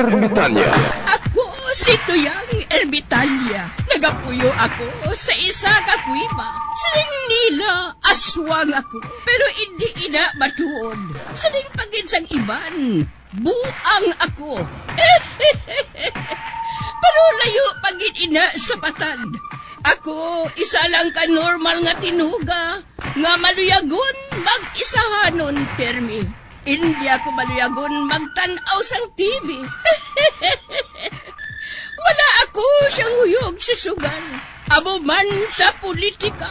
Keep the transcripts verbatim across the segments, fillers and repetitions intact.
Ermitanya. Ako si Tuyang Ermitanya. Nagapuyo ako sa isa ka kuweba. Siling nila, aswang ako. Pero indi ina matuod. Siling pa gid sang iban, buang ako. Pero layo pa gid ina sa patad. Ako, isa lang ka normal nga tinuga nga maluyagon mag-isahanon pirmi. Indi ako maluyagon magtan-aw sang T V. Wala ako siyang huyog sa sugal, amo man sa politika.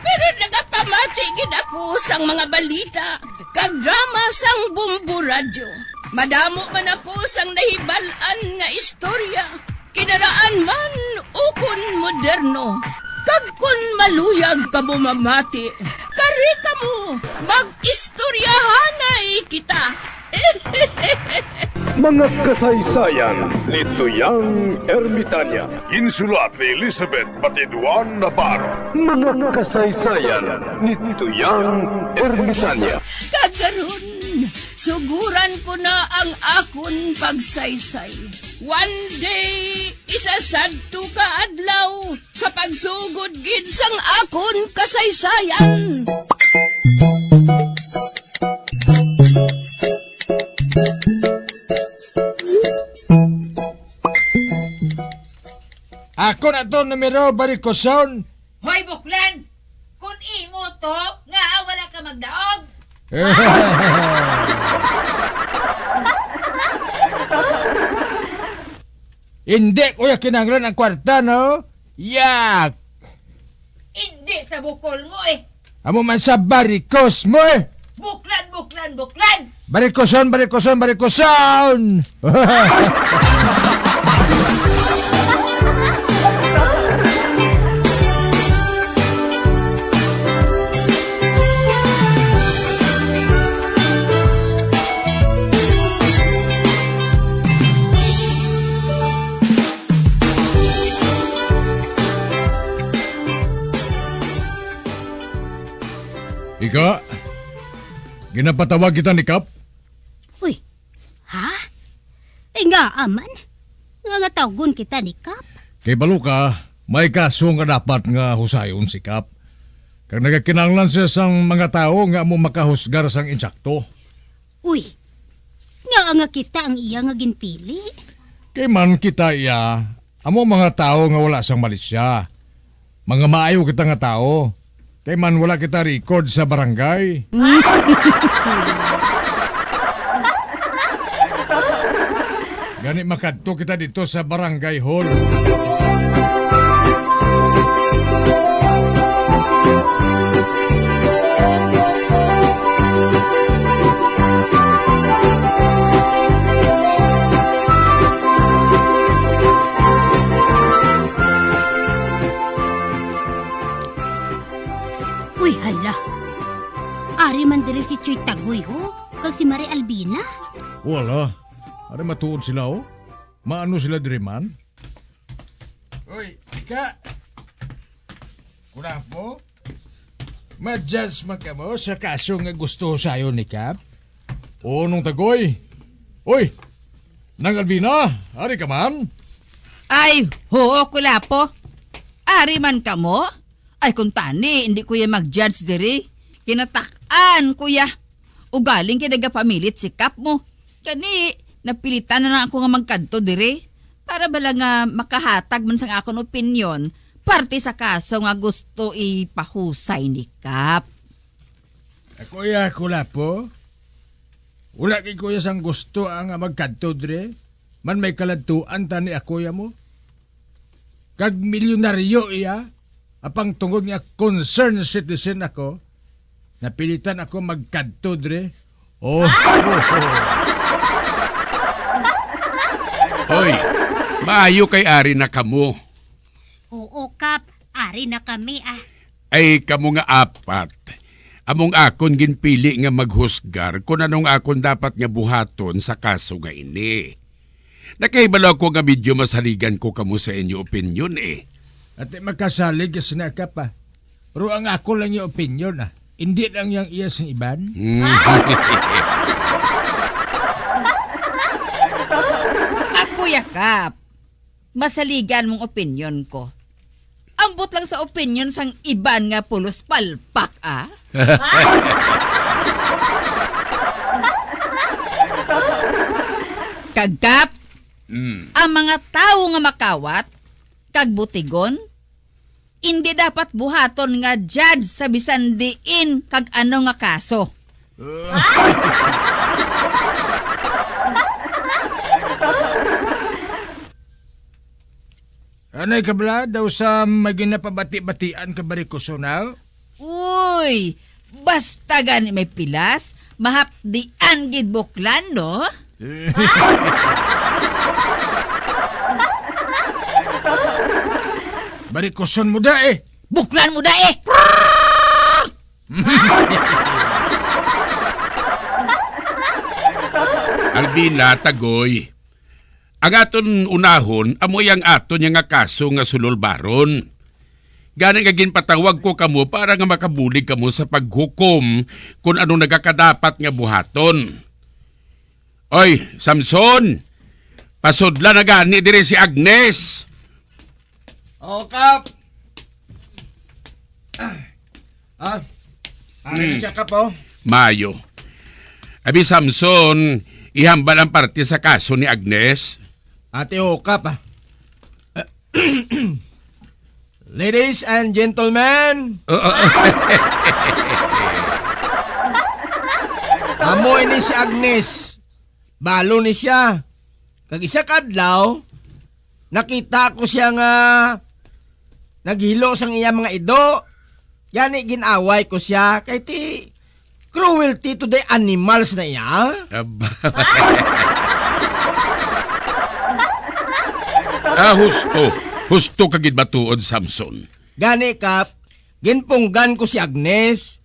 Pero nagapamati gid ako sang mga balita kag drama sang Bombo Radyo. Madamo man ako sang nahibal-an nga istorya, kinaraan man ukon moderno. Kag kon maluyag kamo mamati, kari kamo, mag-istoryahanay kita. Mga kasaysayan ni Tuyang Ermitanya. Ginsulat ni Elizabeth Batiduan Navarro. Mga kasaysayan ni Tuyang Ermitanya. Kag karon, suguran ko na ang akon pagsaysay. One day, isa sadto ka adlaw, sa pagsugod gid sang akon kasaysayan. Ako na to, numero, Barikoson. Hoy, Buklan! Kung imo to, nga wala ka magdaog? Hindi ko ya kinahanglan ang kwarta, no? Yak! Hindi sa bukol mo, eh. Amo man sa barikos mo, eh. Buklan, buklan, buklan! Barikoson, barikoson, barikoson! Ika, ginapatawag kita ni Kap? Uy, ha? Ay, nga man. Nga nga tawgon kita ni Kap? Kay balo ka, may kaso nga dapat nga husayon si Kap. Kag nagakinahanglan siya sang mga tawo nga amo makahusgar sang insakto. Uy, nga nga kita ang iya nga ginpili? Kay man kita iya, amo mga tawo nga wala sang malisya. Mga maayo kita nga tawo. Kay man wala kita record sa barangay. Gani makadto kita dito sa barangay hall. Uy, hala. Ari man diri si Choy Tagoy, ho? Kag si Mare Albina? Wala. Ari matuod sila, oh. Maano sila diri man? Uy, Ika. Kulapo? Ma-judge man kamo sa kaso nga gusto sayon ni Kap? Oo, Nong Tagoy. Uy, Nang Alvina, ari ka man? Ay, huo, Kulapo. Ari man kamo? Ay, kung tani, hindi ko ya mag-judge diri. Kinatak-an ko ya. Ugaling kay nagapamilit si Kap mo. Kani, napilitan na lang ako nga magkadto diri. Para bala nga makahatag man sang akon opinyon, parte sa kaso nga gusto ipahusay ni Kap. Ako ya, Kulapo. Wala kay kuya sang gusto ang magkadto dre. Man may kaladtuan ta ni ako ya mo. Kag milyonaryo iya, apang tungod nga concerned citizen ako, napilitan ako magkadto dre. Oh. Hoy, maayo kay ari na kamo. Oo, Kap. Ari na kami, ah. Ay, kamo nga apat, among akon ginpili nga maghusgar kon anong akon dapat nga buhaton sa kaso nga ini. Nakahibalo ako nga medyo masaligan ko kamo sa inyo opinyon, eh. Ati makasalig ka sina ka pa. Pero ang ako lang yung opinyon, ah. Hindi lang yang iya sing iban. Hmm. Kuya Kap, masaligan mong opinyon ko. Ambot lang sa opinyon sang iban nga pulos palpak, ah. Kag Kap, Mm. ang mga tawo nga makawat kag butigon, indi dapat buhaton nga judge sa bisan diin kag ano nga kaso. Anay ka bala daw sa may ginapabati-batian ka barikuson, ha? Uy, basta gani may pilas, mahapdian gid buklan, no? Barikuson mo da eh. Buklan mo da eh. Albina, Tagoy, ang aton unahon amo ang aton nga kaso nga sulolbaron. Gani nga ginpatawag ko kamo para nga makabulig kamo sa paghukom kon ano nagakadapat nga buhaton. Oy, Samson, pasudla na gani diri si Agnes. O, Kap. Ah, ah, ano na Hmm. siya, Kap, oh? Mayo. Abi, Samson, ihambal ang parte sa kaso ni Agnes. Ate, o, Kap, ah. Ladies and gentlemen, Oo. Amo ini si Agnes. Balo ni siya. Kag isa ka adlaw, nakita ko siya nga naghilo sang iya mga ido. Gani gin-away ko siya kay ti cruelty to the animals na iya. Aba. Ah, husto. Husto ka gid matuod, Samson. Gani, Kap, ginpunggan ko si Agnes.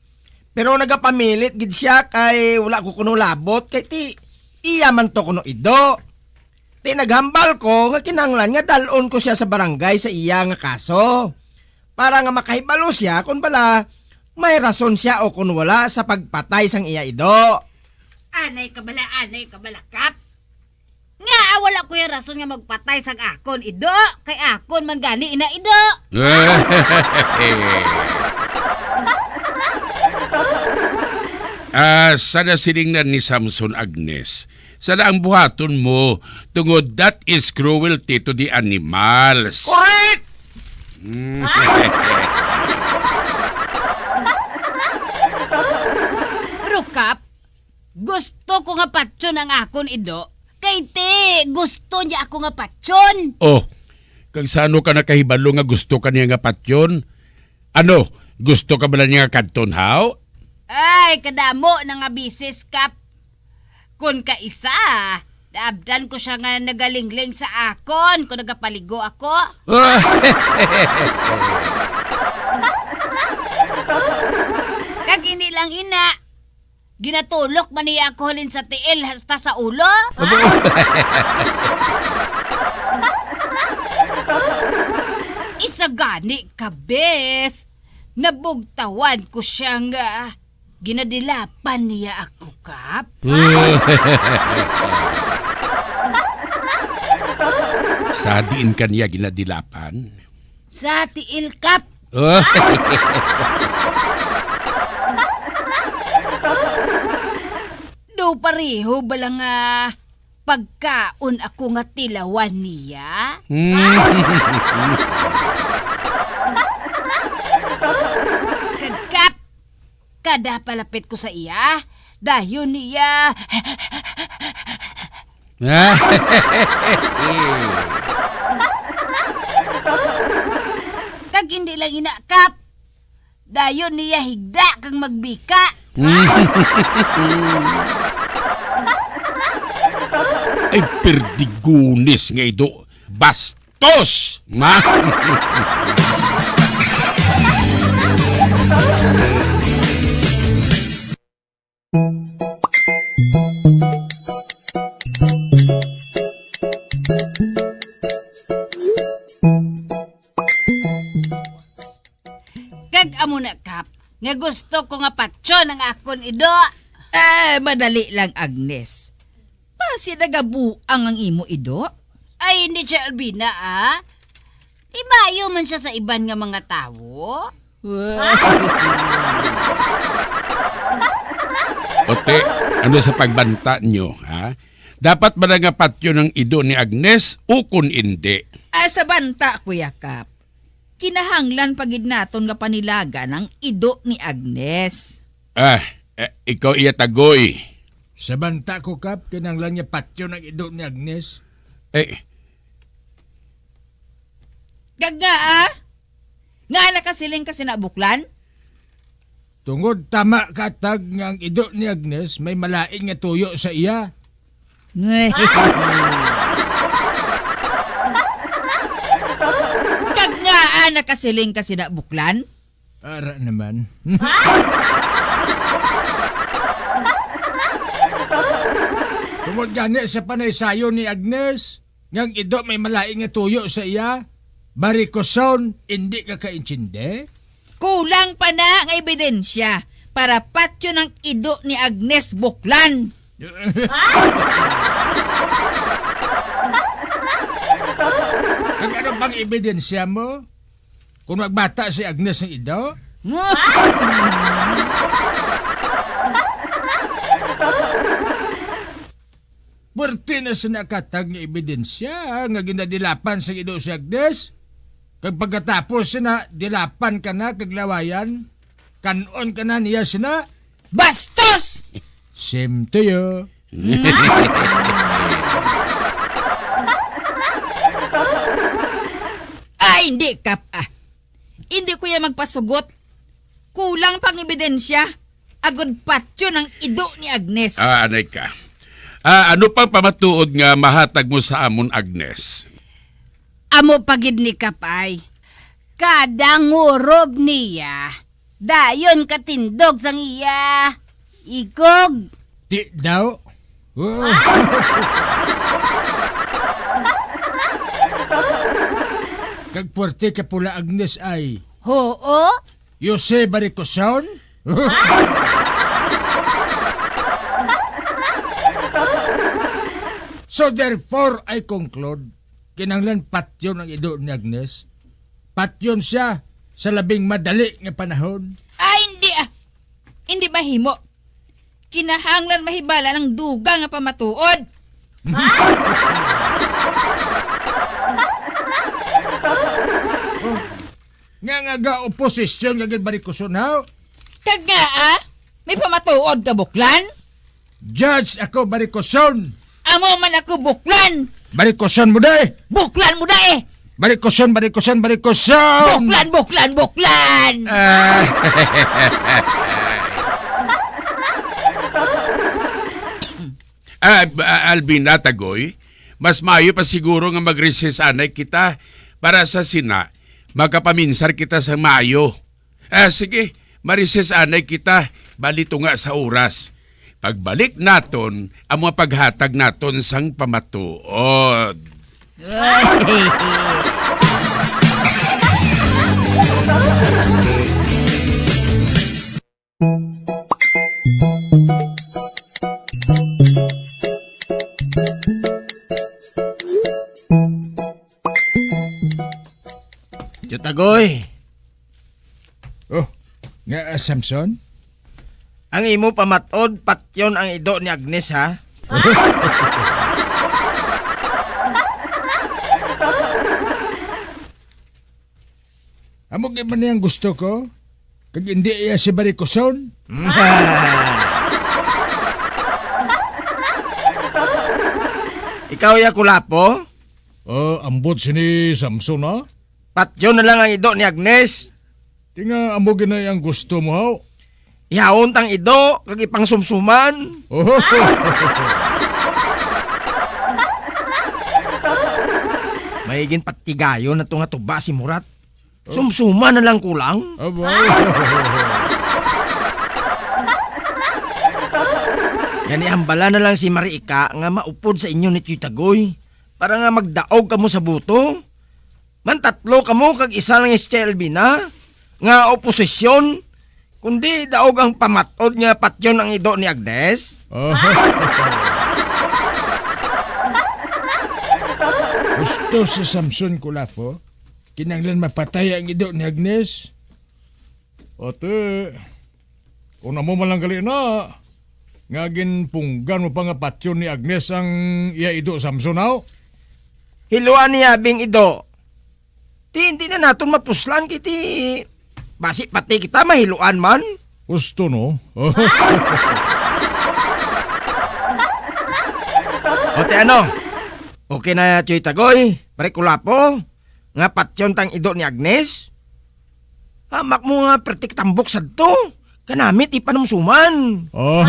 Pero nagapamilit gid siya kay wala ko kuno labot kay ti iya man to kuno ido. Ti naghambal ko nga kinahanglan nga dal-on ko sia sa barangay sa iya nga kaso, para nga makahibalo sia kon bala may rason sia o kon wala sa pagpatay sang iya ido. Anay ka bala, anay ka bala, Kap. Nga, ah, wala ko yung rason nga magpatay sang akon ido, kay akon man gani ina ido. Ah, sana siling na ni Samson, Agnes. Sana ang buhaton mo, tungod that is cruelty to the animals. Correct! Mm. Pero, Kap, gusto ko nga patyon ang akon ido, kay ti gusto niya ako nga patyon. Oh, kag sano ka nakahibalo nga gusto ka niya nga patyon? Ano, gusto ka bala niya nga kadton, haw? Ay, kadamo na nga bisis, Kap. Kun kaisa, naabdan ko siya nga nagalingling sa akon kun nagapaligo ako. Kag hindi lang ina, ginatulok man niya ako halin sa tiil hasta sa ulo. Abo. Isa gani ka bes, nabugtawan ko siya nga ginadilapan niya ako, Kap. Sa diin ka niya ginadilapan? Sa tiil, Kap. Do pareho bala nga pagkaon ako nga tilawan niya? Hmm. Kag Kap, kada palapit ko sa iya, dayon niya. Kag hindi lang ina, Kap, dayon niya higda kag magbika. Ay, perdigunis nga ido. Bastos! Ma? Kag amo na, Kap, nga gusto ko nga patyon ang akon ido. Eh, madali lang, Agnes. Basi nagabuang ang imo ido? Ay, hindi siya, Albina, ah. Di maayo man siya sa iban nga mga tawo. Ote, ano sa pagbanta nyo, ha? Dapat ba na nga patyon ang ido ni Agnes o kun indi? Ah, sa banta, Kuya Kap, kinahanglan pa gid naton nga panilagan ang ido ni Agnes. Ah, eh, ikaw iya, Tagoy. Sa banta ko, Kap, kinahanglan nga patyon ang ido ni Agnes. Eh, Kag nga, ah? Nga nakasiling ka sina Buklan? Tungod tama ka, Tag, nga ang ido ni Agnes may malain nga tuyo sa iya. Kag nga, ah, nakasiling ka sina Buklan? Ara naman. Tungod gani sa panaysayon ni Agnes, nga ang ido may malain nga tuyo sa iya, barikoson, indi ka kaintindi? Kulang pa na nga ebidensya para patyon ang ido ni Agnes Buklan. Kag ano bang ebidensya mo? Kung magbata si Agnes ng ido? Puwerte na sina ka, Tag, nga ebidensya nga ginadilapan sa ido si Agnes. Kag pagkatapos sina, dilapan ka na kag lawayan, kan-on ka na niya sina. Bastos! Same to you. Ay, hindi, Kap, ah. Hindi ko ya magpasugot. Kulang pang ebidensya. Agod patyon ang ido ni Agnes. Ah, anay ka. Ah, ano pang pamatuod nga mahatag mo sa amon, Agnes? Amo pa gid ni Kap, ay. Kada ngurob niya, dayon katindog sang iya ikog. Ti daw? Oh. Kag puwerte ka pula, Agnes, ay. Hoo? You see, barikoson? So therefore, I conclude, kinahanglan patyon ang ido ni Agnes. Patyon siya sa labing madali nga panahon. Ay, hindi, ah. Hindi mahimo. Kinahanglan mahibala ng dugang nga pamatuod. Oh, nga, nga ga-oposisyon nga gid, barikoson, ha? Kag nga, ah, may pamatuod ka, Buklan? Judge ako, barikoson. Amo man ako, Buklan. Barikoson mo, day. Buklan mo, day. Barikoson, barikoson, barikoson. Buklan, buklan, buklan. Ah. Ah, ah, Alvin, ah, Tagoy, mas maayo pa siguro nga mag-recess anay kita para sa sina, makapaminsar kita sa maayo. Ah, sige, ma-recess anay kita, bali tunga sa oras. Pagbalik naton, ang mga paghatag naton sang pamatuod. Tiyatagoy. Oh, nga, ah, Samson? Ang imo pamatod, patyon ang ido ni Agnes, ha? Amo gid man ang gusto ko. Kag hindi iya si barikoson. Ikaw ya, Kulapo? Oh, ambot sini Samson, ha? Patyon na lang ang ido ni Agnes. Di nga amo gid na ang gusto mo, haw? Ihawon tang ido kag ipangsumsuman. Oh. May ginpatigayon na to nga tuba si Murat. Oh. Sumsuman na lang kulang. Aba. Gani, hambala na lang si Mariika nga maupod sa inyo ni Tiyuy Tagoy para nga magdaog kamo sa buto. Man tatlo kamo kag isa lang si Tia Elvina nga oposisyon, kundi daog ang pamatod nga patyon ang ido ni Agnes. Oh. Gusto si Samson Kulapo? Kinahanglan mapatay ang ido ni Agnes? Ate, kung amo man lang gali na, nga ginpunggan mo pa nga patyon ni Agnes ang iya ido, Samson, aw? Hiluan niya bing ido. Di, hindi na naton mapuslan, kay ti basi pati kita mahiluan man. Gusto, no? O, ti ano? Okay na, Choy Tagoy, Pare Kulapo, nga patyon tang ido ni Agnes? Hamak mo nga pertik tambok sadto. Kanami ti panumsuman. Oh.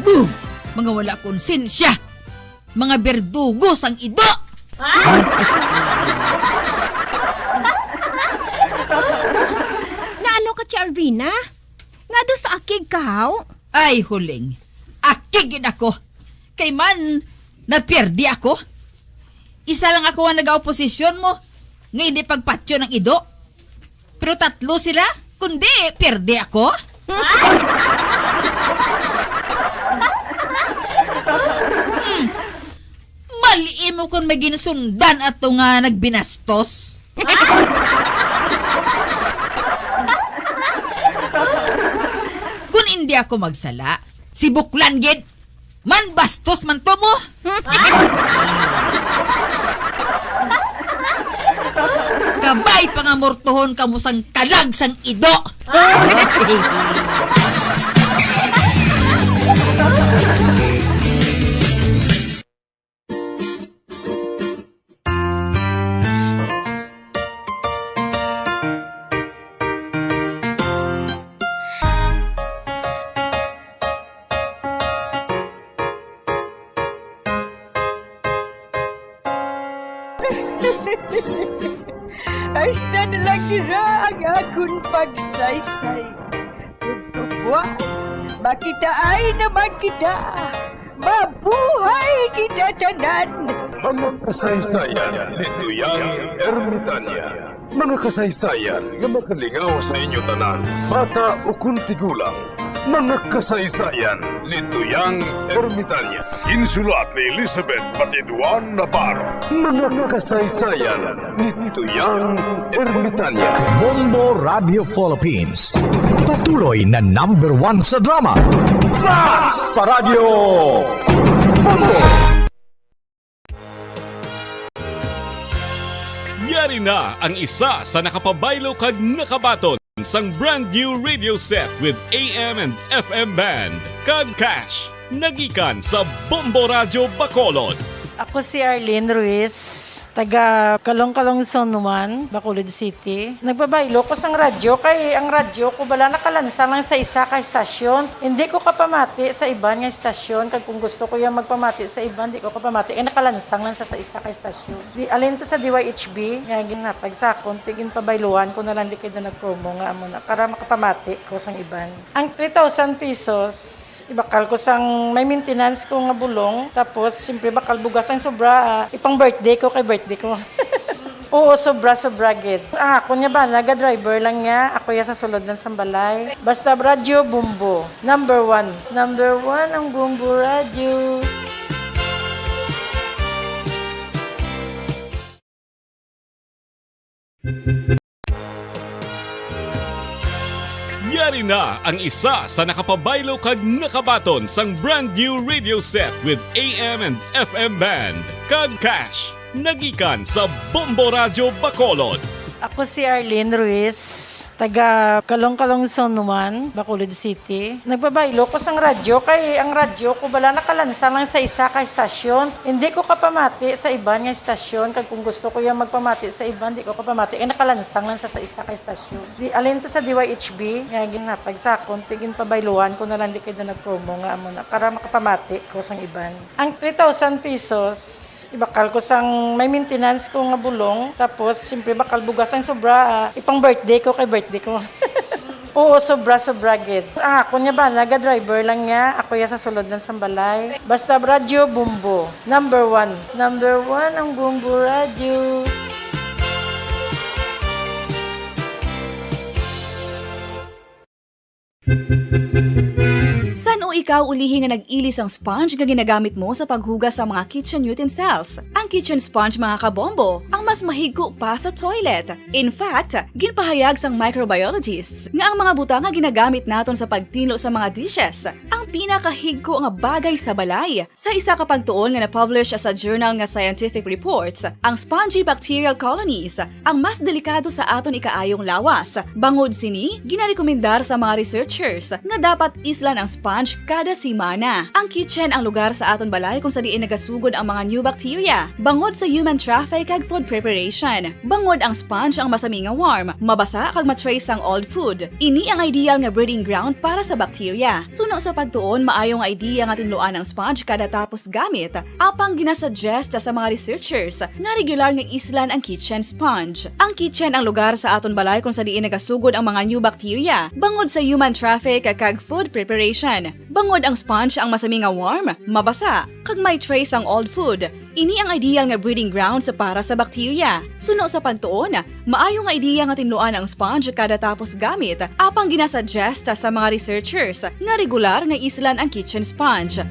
Buh! Mga wala konsensya! Mga berdugo sang ido! Naano ka, Tia Alvina? Ngaa daw sa akig ka, haw? Ay, huling. Akig gid ako. Kay man, napierde ako. Isa lang ako ang nagaoposisyon mo, nga hindi pagpatyon ang ido. Pero tatlo sila, kundi pierde ako. Hmm. Mali mo kung may ginsundan ato nga nagbinastos. Kung hindi ako magsala, si Buklan gid. Man, bastos man to mo. Kabay pa nga mortohon kamo sang kalag sang ido. Hasta na lang dira ang akon pagsaysay. Bukas, makitaay naman kita. Mabuhay kita tanan! Mga kasaysayan ni Tuyang Ermitania. Mga kasaysayan nga makalingaw sa inyo tanan, bata ukon tigulang. Mga kasaysayan ni Tuyang Ermitania. Ginsulat ni Elizabeth Batiduan Navarro. Mga kasaysayan ni Tuyang Ermitania. Bombo Radio Philippines, patuloy na number one sa drama. Fast pa Radyo Bombo! Yari na ang isa sa nakapabaylo kag nakabaton sang brand new radio set with A M and F M band kag cash, nagikan sa Bombo Radyo Bacolod. Ako si Arlene Ruiz, taga Kalong-Kalong Zone one, Bacolod City. Nagbabaylo ko sang radyo kay ang radyo ko bala nakalansang lang sa isa ka estasyon. Hindi ko kapamati sa iban nga estasyon, kag kung gusto ko yung magpamati sa iban, di ko kapamati kay nakalansang lang sa, sa isa ka estasyon. Di, alin to sa D Y H B nga ginhatag sa akon, ti ginpabayluhan ko na lang di kay daw nag-promo nga amo na para makapamati ko sang iban. Ang three thousand pesos, ibakal ko sang may maintenance ko nga bulong. Tapos, siyempre, bakal bugas ang sobra, ah, ipang birthday ko kay birthday ko. Oo, sobra, sobra gid. Ang akon nga bana, ga-driver lang niya. Ako ya sa sulod lang sang balay. Basta radyo, Bombo. Number one. Number one ang Bombo Radyo. Yari na ang isa sa nakapabaylo kag nakabaton sang brand new radio set with A M and F M band kag cash, nagikan sa Bombo Radyo Bacolod. Ako si Arlene Ruiz, taga Kalong-Kalong Zone one, Bacolod City. Nagbabaylo ko sang radyo kay ang radyo ko bala nakalansang lang sa isa ka estasyon. Hindi ko kapamati sa iban nga estasyon, kag kung gusto ko yung magpamati sa iban, di ko kapamati kay nakalansang lang sa, sa isa ka estasyon. Di, alin to sa D Y H B nga ginhatag sa akon, ti ginpabayluhan ko na lang di kay daw nag-promo nga amo na para makapamati ko sang iban. Ang three thousand pesos, ibakal ko sang may maintenance ko nga bulong. Tapos, siyempre, bakal bugas ang sobra, ah, ipang birthday ko kay birthday ko. Oo, sobra-sobra gid. Ang ako niya ba, naga-driver lang niya. Ako ya sa sulod lang sang balay. Basta radyo, Bombo. Number one. Number one ang Bombo Radyo. San-o ikaw ulihi nga nag-ili sang sponge nga ginagamit mo sa paghugas sa mga kitchen utensils? Ang kitchen sponge, mga kabombo, ang mas mahigko pa sa toilet. In fact, ginpahayag sang microbiologists nga ang mga butang nga ginagamit naton sa pagtinlo sa mga dishes ang pinakahigko nga bagay sa balay. Sa isa ka pagtuon nga na-publish sa journal nga Scientific Reports, ang spongy bacterial colonies ang mas delikado sa aton ikaayong lawas. Bangod sini, ginarekomendar sa mga researchers nga dapat islan ang sponge kada semana. Ang kitchen ang lugar sa aton balay kung sa diin nagasugod ang mga new bacteria, bangod sa human traffic kag food preparation. Bangod ang sponge ang masami nga warm, mabasa kag ma-trace sang old food. Ini ang ideal nga breeding ground para sa bacteria. Suno sa pagtuon, maayo nga idea nga tinluan ang sponge kada tapos gamit, apang ginasuggest sa mga researchers nga regular nga islan ang kitchen sponge. Ang kitchen ang lugar sa aton balay kung sa diin nagasugod ang mga new bacteria, bangod sa human traffic kag food preparation. Bangod ang sponge ang masami nga warm, mabasa, kag may trace ang old food. Ini ang ideal nga breeding grounds para sa bacteria. Suno sa pagtuon, maayo nga idea nga tinluan ang sponge kada tapos gamit, apang ginasuggest sa mga researchers nga regular nga islan ang kitchen sponge.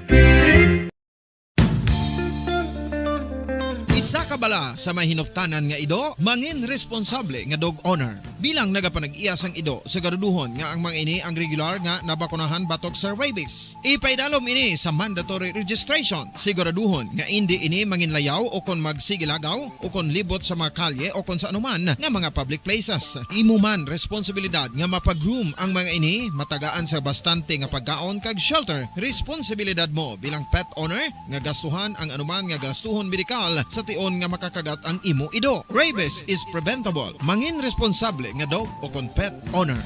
Isa ka bala sa may hinuptanan nga ido, mangin responsable nga dog owner. Bilang nagapanag-iya sang ido, siguraduhon nga ang mga ini ang regular nga nabakunahan batok sa rabies. Ipaidalom ini sa mandatory registration. Siguraduhon nga indi ini manginlayaw o kon magsigilagaw o kon libot sa mga kalye o kon sa anuman nga mga public places. Imo man responsibilidad nga mapag-groom ang mga ini, matagaan sa bastante nga pagkaon kag shelter. Responsibilidad mo bilang pet owner nga gastuhan ang anuman nga gastuhon medikal sa tion nga makakagat ang imo ido. Rabies is preventable. Mangin responsable nga dog o kon pet owner.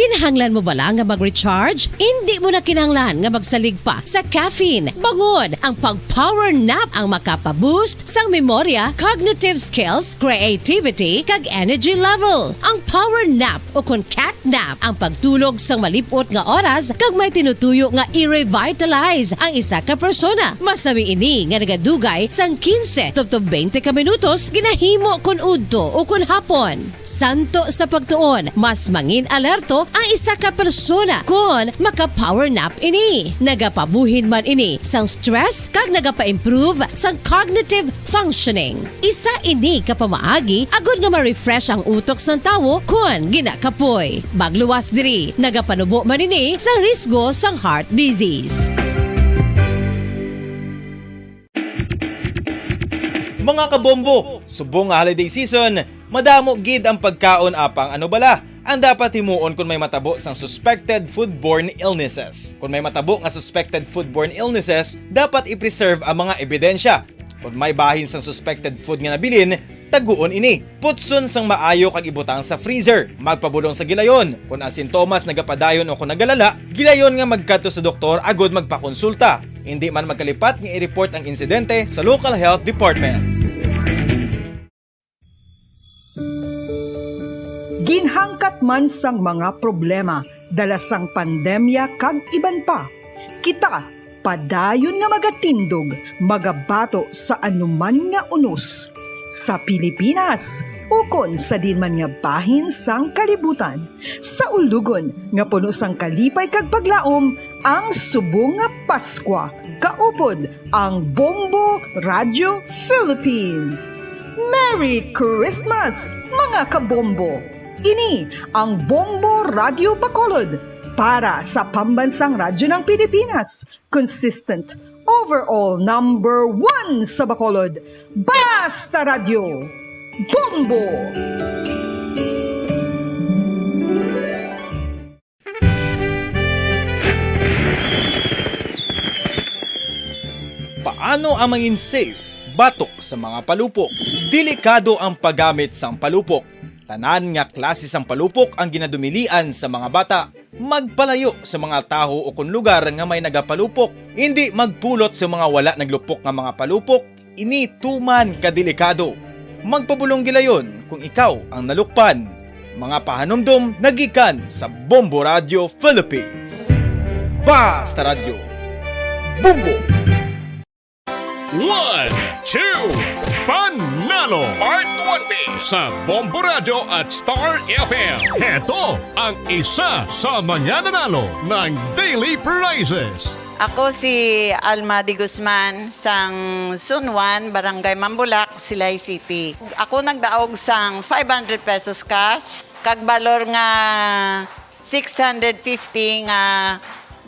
Kinahanglan mo bala nga mag-recharge? Indi mo na kinahanglan nga magsalig pa sa caffeine. Bangod ang pag-power nap ang makapa-boost sang memorya, cognitive skills, creativity, kag energy level. Ang power nap o kon cat nap ang pagtulog sang malip-ot nga oras kag may tinutuyo nga i-revitalize ang isa ka persona. Masami ini nga nagadugay sang quince tubtob twenty ka minutos ginahimo kon udto o kon hapon. Santo sa pagtuon, mas mangin-alerto ang isa ka persona kon maka-power nap ini. Nagapabuhin man ini sang stress kag nagapa-improve sang cognitive functioning. Isa ini ka pamaagi agod nga ma-refresh ang utok sang tawo kon ginakapoy. Magluwas diri, nagapanubo man ini sa risgo sang heart disease. Mga kabombo, subong nga holiday season, madamo gid ang pagkaon apang ano bala ang dapat himuon kon may matabo sang suspected foodborne illnesses. Kon may matabo nga suspected foodborne illnesses, dapat i-preserve ang mga ebidensya. Kon may bahin sang suspected food nga nabilin, taguon ini. Putson sang maayo kag ibutang sa freezer. Magpabulong sa gilayon. Kon ang sintomas nagapadayon o kon nagalala, gilayon nga magkadto sa doktor agod magpakonsulta. Indi man magkalipat nga i-report ang insidente sa local health department. Ginhangkat man sang mga problema dala sang pandemya kag iban pa, kita padayon nga magatindog, magabato sa anuman nga unos sa Pilipinas ukon sa diin man nga bahin sang kalibutan. Sa ulogon nga puno sang kalipay kag paglaom, ang subong nga Paskwa, kaupod ang Bombo Radio Philippines. Merry Christmas, mga kabombo! Ini ang Bombo Radio Bacolod para sa Pambansang Radyo ng Pilipinas, consistent, overall number one sa Bacolod. Basta Radyo, Bombo! Paano ang mangin safe batok sa mga palupok? Delikado ang paggamit sang palupok. Tanan nga klase sang palupok ang ginadumilian sa mga bata. Magpalayo sa mga tawo ukon lugar nga may nagapalupok. Indi magpulot sa mga wala naglupok nga mga palupok. Ini tuman ka delikado. Magpabulong gilayon kung ikaw ang nalukpan. Mga pahanumdom nagikan sa Bombo Radio Philippines. Basta Radyo, Bombo! One, two, Panalo Part twenty sa Bombo Radyo at Star F M. Heto ang isa sa mga nanalo ng daily prizes. Ako si Alma de Guzman sang Sunwan, Barangay Mambulak, Silay City. Ako nagdaog sang five hundred pesos cash, kag balor nga six hundred fifty nga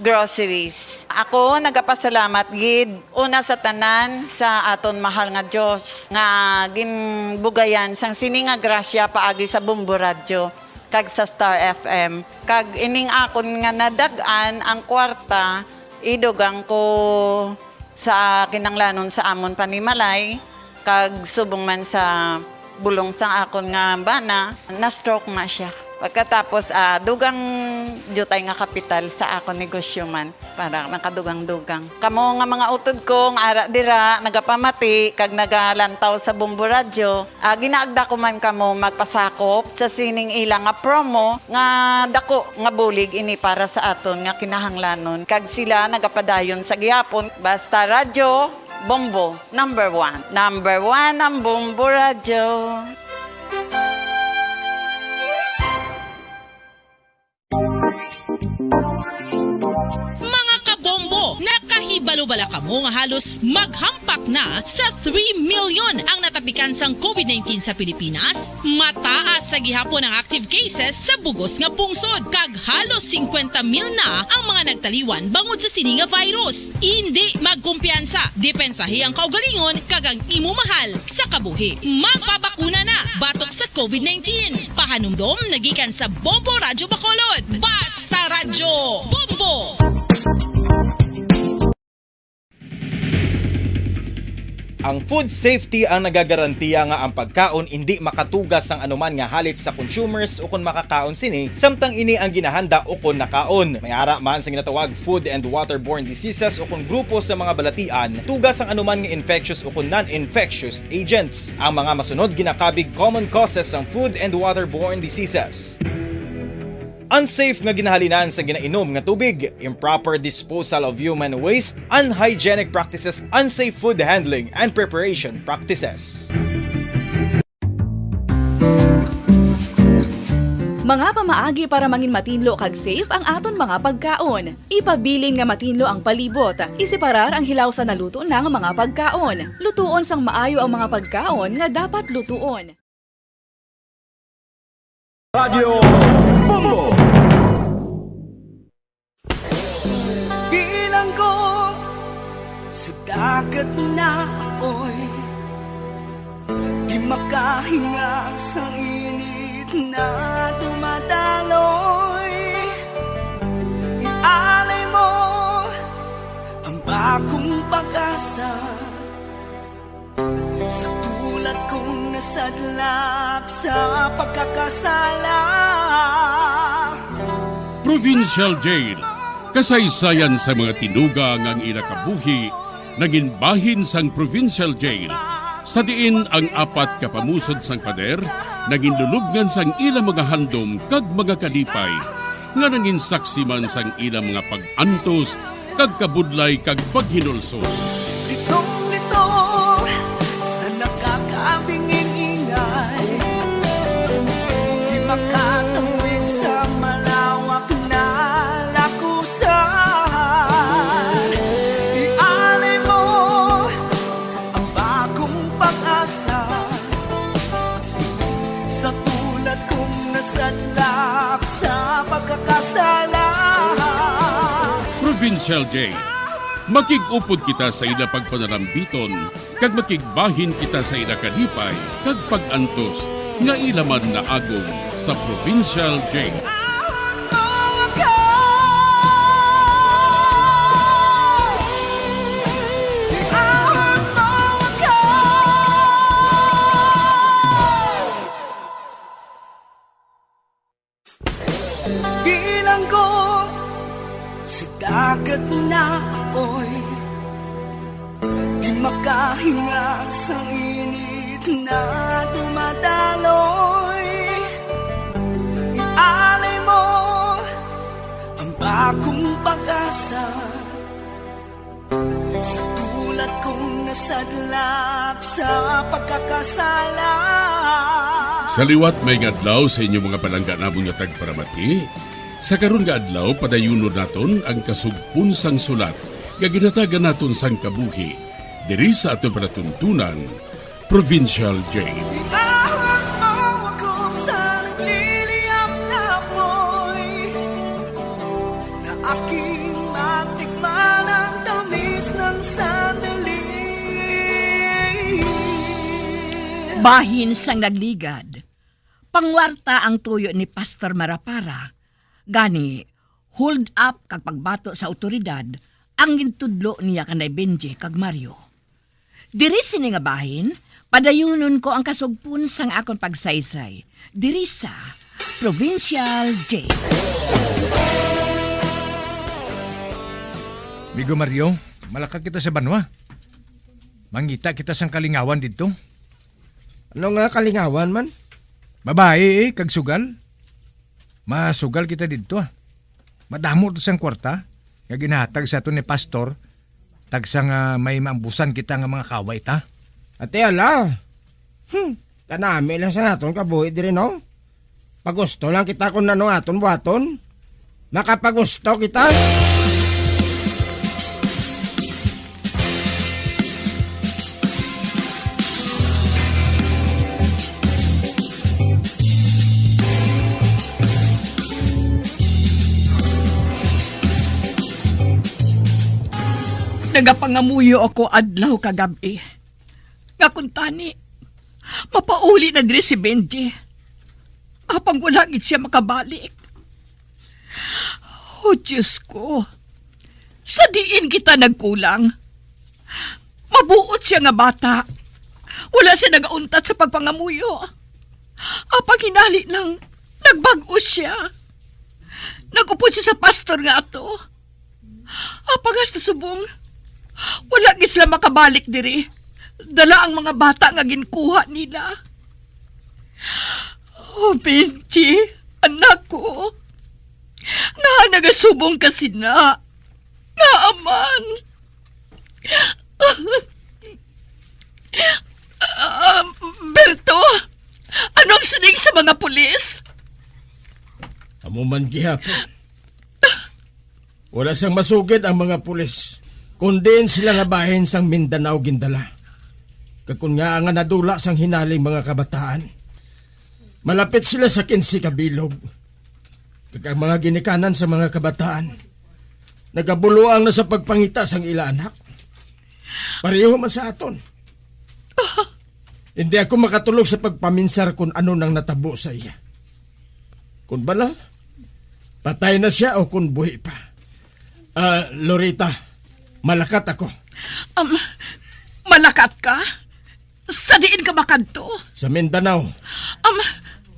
groceries. Ako nagapasalamat gid una sa tanan sa aton mahal nga Dios nga ginbugayan sang sini nga grasya paagi sa Bombo Radyo kag sa Star F M. Kag ining akon nga nadag-an ang kwarta, idugang ko sa kinahanglanon sa amon panimalay, kag subong man sa bulong sang akon nga bana, na-stroke na siya. Pagkatapos, ah, dugang diutay nga kapital sa akon negosyo man, para nakadugang-dugang. Kamo nga mga utod ko nga ara dira, nagapamati kag nagalantaw sa Bombo Radyo, ah, ginaagda ko man kamo magpasakop sa sining ila nga promo nga dako nga bulig ini para sa aton nga kinahanglanon, kag sila nagapadayon sa gihapon. Basta Radyo Bombo, number one. Number one ang Bombo Radyo. Mga kabombo, nakahibalo bala kamo nga halos maghampak na sa three million ang natapikan sang covid nineteen sa Pilipinas? Mataas sa gihapon ang active cases sa bugos nga pungsod, kag halos singkwenta mil na ang mga nagtaliwan bangod sa sini nga virus. Indi magkumpiyansa, depensahi ang kaugalingon kag ang imo mahal sa kabuhi. Magpabakuna na batok sa covid nineteen. Pahanumdom nagikan sa Bombo Radyo Bacolod. Basta Radyo Bombo! Ang food safety ang nagagarantiya nga ang pagkaon indi makatuga sang anuman nga halit sa consumers ukon makakaon sini, samtang ini ang ginahanda ukon nakaon. May ara man sa ginatawag food and waterborne diseases ukon grupo sa mga balatian, tuga sang anuman nga infectious ukon non-infectious agents. Ang mga masunod ginakabig common causes sang food and waterborne diseases. Unsafe nga ginahalinan sa ginainom nga tubig, improper disposal of human waste, unhygienic practices, unsafe food handling and preparation practices. Mga pamaagi para mangin matinlo kag safe ang aton mga pagkaon. Ipabilin nga matinlo ang palibot. Iseparar ang hilaw sa naluto na nga mga pagkaon. Lutuon sang maayo ang mga pagkaon nga dapat lutuon. Radyo Bombo. Bilanggo sa dagat na apoy, di makahinga sa init na dumadaloy. Ialay mo ang bagong pag-asa. Sa tulad kong nasadlak sa pagkakasala. Provincial Jail, kasaysayan sa mga tinuga nga ang ila kabuhi nangin bahin sang Provincial Jail, sa diin ang apat ka pamusod sang pader nangin lulubngan sang ila mga handom kag mga kalipay, nga nangin saksi man sang ila mga pag-antos kag kabudlay kag paghinulsol. Litong-lito sa nakakabingin-ingay, di makatawid sa malawak na lakusan. Ialay mo ang bagong pag-asa. Sa tulad kong nasadlak sa pagkakasala. Provincial Jail. Makig-upod kita sa ila pagpanarambiton, kag makigbahin kita sa ila kalipay kag pag-antos nga ila man naagom sa Provincial Jail. Sa tulad kong nasadlak sa pagkakasala. Sa liwat, may nga adlaw sa inyong mga palangga namon nga tagparamati. Sa karon nga adlaw, padayunon naton ang kasugpon sang sulat nga ginhatagan naton sang kabuhi diri sa aton palatuntunan, Provincial J. Iahang mo ako sa nagliliyab na apoy, na aking matikman ang tamis ng sandali. Bahin sang nagligad, pangwarta ang tuyo ni Pastor Marapara, gani hold up kag pagbato sa awtoridad ang gintudlo niya kanay Benji kag Mario. Diri sini nga bahin, padayunon ko ang kasugpon sang akon pagsaysay diri sa Provincial J. Migo Mario, malakat kita sa banwa. Mangita kita sang kalingawan didto. Ano nga kalingawan man? Babayi, eh, kag sugal. Masugal kita didto, ah. Madamo to sang kwarta nga ginahatag sa aton ni Pastor, tagsa nga may maambusan kita nga mga kaway ta. Ate, ala. Hmm, kanami lang sa naton kabuhi diri, no? Pagusto lang kita kung ano aton buhaton. Makapagusto kita. Nagapangamuyo ako adlaw kag gab-i, nga kuntani mapauli na diri si Benji, apang wala gid sia makabalik. O Diyos ko, sa diin kita nagkulang? Mabuot sia nga bata. Wala sia nagauntat sa pagpangamuyo. Apang hinali lang, nagbag-o sia. Nag-upod sia sa pastor nga ato. Apang hasta subong, wala gid sila makabalik diri. Dala ang mga bata nga ginkuha nila. Oh, Benji, anak ko. Ngaa nagasubong ka sina? Ngaa man? Ah, Berto, ano ang siling sa mga pulis? Amo man gihapon. Wala sang masugid ang mga pulis, kun diin sila nga bahin sang Mindanao gindala. Kag kun ngaa nga nadula sang hinaling mga kabataan, malapit sila sa kinse ka bilog. Kag ang mga ginikanan sa mga kabataan, nagabuloang na sa pagpangita sang ila anak. Pareho man sa aton. Hindi ako makatulog sa pagpaminsar kun ano nang natabo sa iya. Kun bala, patay na sia o kun buhi pa. Ah, Lorita, malakat ako. Um, malakat ka? Sa diin ka makadto? Sa Mindanao. Um,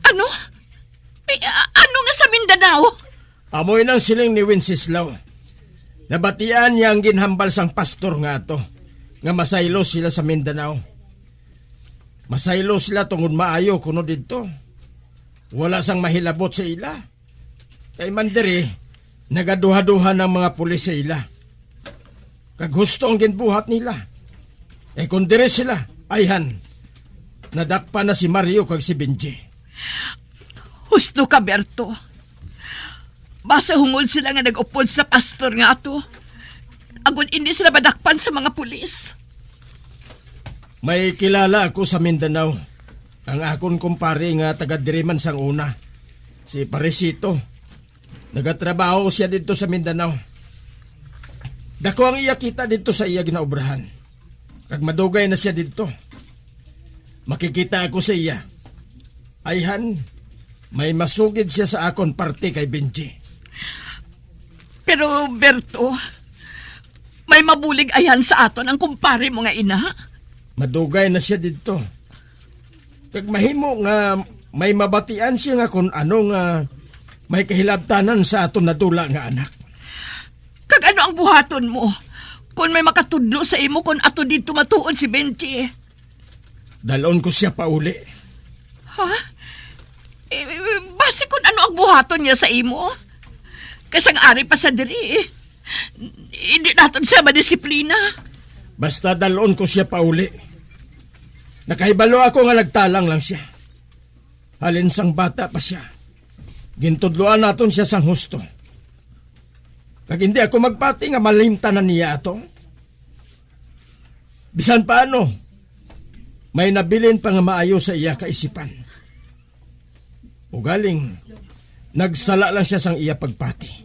ano? Ay, a-, ano nga sa Mindanao? Amo inang siling ni Wenceslao. Nabatian niya ang ginhambal sang pastor nga ato, nga masaylo sila sa Mindanao. Masaylo sila tungod maayo kuno didto. Wala sang mahilabot sa ila. Kay man diri, nagaduha-duha ang mga pulis sa ila. Kag husto ang ginbuhat nila. Eh, kung diri sila, ayhan, nadakpan na si Mario kag si Benji. Husto ka, Berto. Basta hungod sila nga nag-upod sa pastor nga ato, agod hindi sila madakpan sa mga pulis. May kilala ako sa Mindanao. Ang akon kumpare nga taga diri man sang una, si Parisito. Nagatrabaho sia didto sa Mindanao. Dako ang iya kita didto sa iya ginaobrahan. Kag madugay na sia didto. Makikita ako sa iya. Ayhan, may masugid sia sa akon parte kay Benji. Pero, Berto, may mabulig ayhan sa aton ang kumpare mo nga ina. Madugay na sia didto. Kag mahimo nga may mabatian sia nga kun ano nga may kahilabtanan sa aton nadula nga anak. Kag ano ang buhaton mo kon may makatudlo sa imo kon ato didto matuod si Benji? Dalon ko sia pauli. Ha? Eh, basi kun ano ang buhaton niya sa imo? Kay sang ari pa siya diri, Hindi naton siya madisiplina. Basta dalon ko siya pauli. Nakahibalo ako nga nagtalang lang siya. Halin sang bata pa siya, gintudloan naton siya sang husto. Kag hindi ako magpati nga malimtan na niya ato. Bisan paano, may nabilin pa nga maayo sa iya kaisipan. Ugaling, nagsala lang siya sang iya pagpati.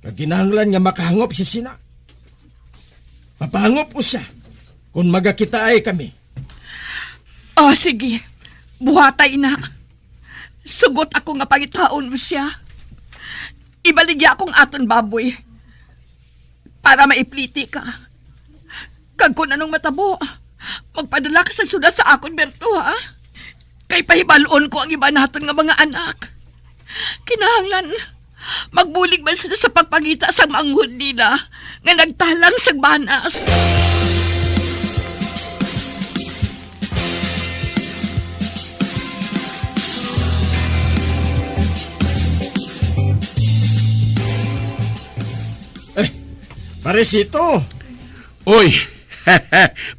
Kag kinahanglan nga makahangop siya sina. Mapahangop ko siya kung magakitaay kami. Oh, sige. Buhatay na. Sugot ako nga pangitaon mo siya. Ibaligya akong aton baboy para maipliti ka. Kag kung anong matabo, magpadala ka sa sulat sa akon, Berto, ha? Kay pahibalon ko ang iba naton nga mga anak. Kinahanglan, magbulig man sila sa pagpangita sa manghod nila nga nagtalang sa banas. Eh, Parisito! Uy!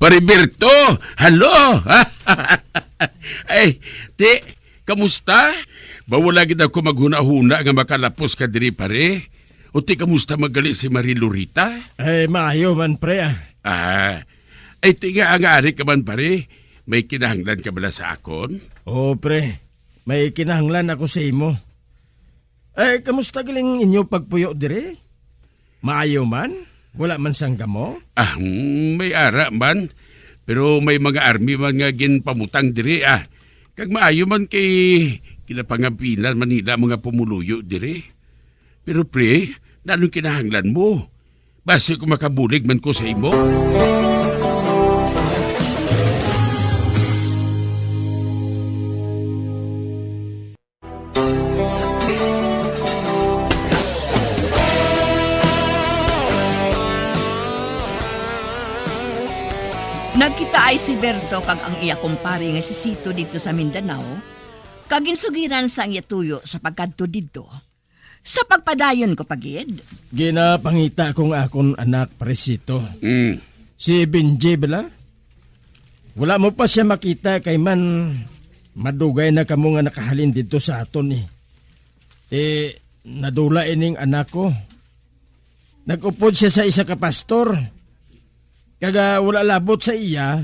Pare Berto! Hello! Ay, ti, kamusta? Ba wala gid ako maghuna-huna nga makalapos ka diri, pare? O ti, kamusta man gali si Marie Lorita? Ay, maayo man, pre, ah. Ah, ay, ti nga, nga ari ka man, pare. May kinahanglan ka bala sa akon? Oo, pre. May kinahanglan ako sa imo. Eh, kamusta galing inyo pagpuyo diri? Maayo man? Wala man sang gamo? Ah, mm, may ara man. Pero may mga army man nga ginpamutang diri, ah. Kag maayo man kay ginapangabinan man nila mga pumuluyo diri. Pero pre, nanong kinahanglan mo? Basi ko makabulig man ko sa imo. Nagkitaay si Berto kag ang iya kumpare nga si Sito didto sa Mindanao, kag ginsugiran sang iya tuyo sa pagkadto didto. Sa pagpadayon ko pa gid. Ginapangita ko nga akon anak, Parisito. Mm. Si Benji bala? Wala mo pa siya makita kay man madugay na kamo nga nakahalin didto sa aton, eh. Ti, nadula ining anak ko. Nag-upod siya sa isa ka pastor. Kag, ah, wala labot sa iya,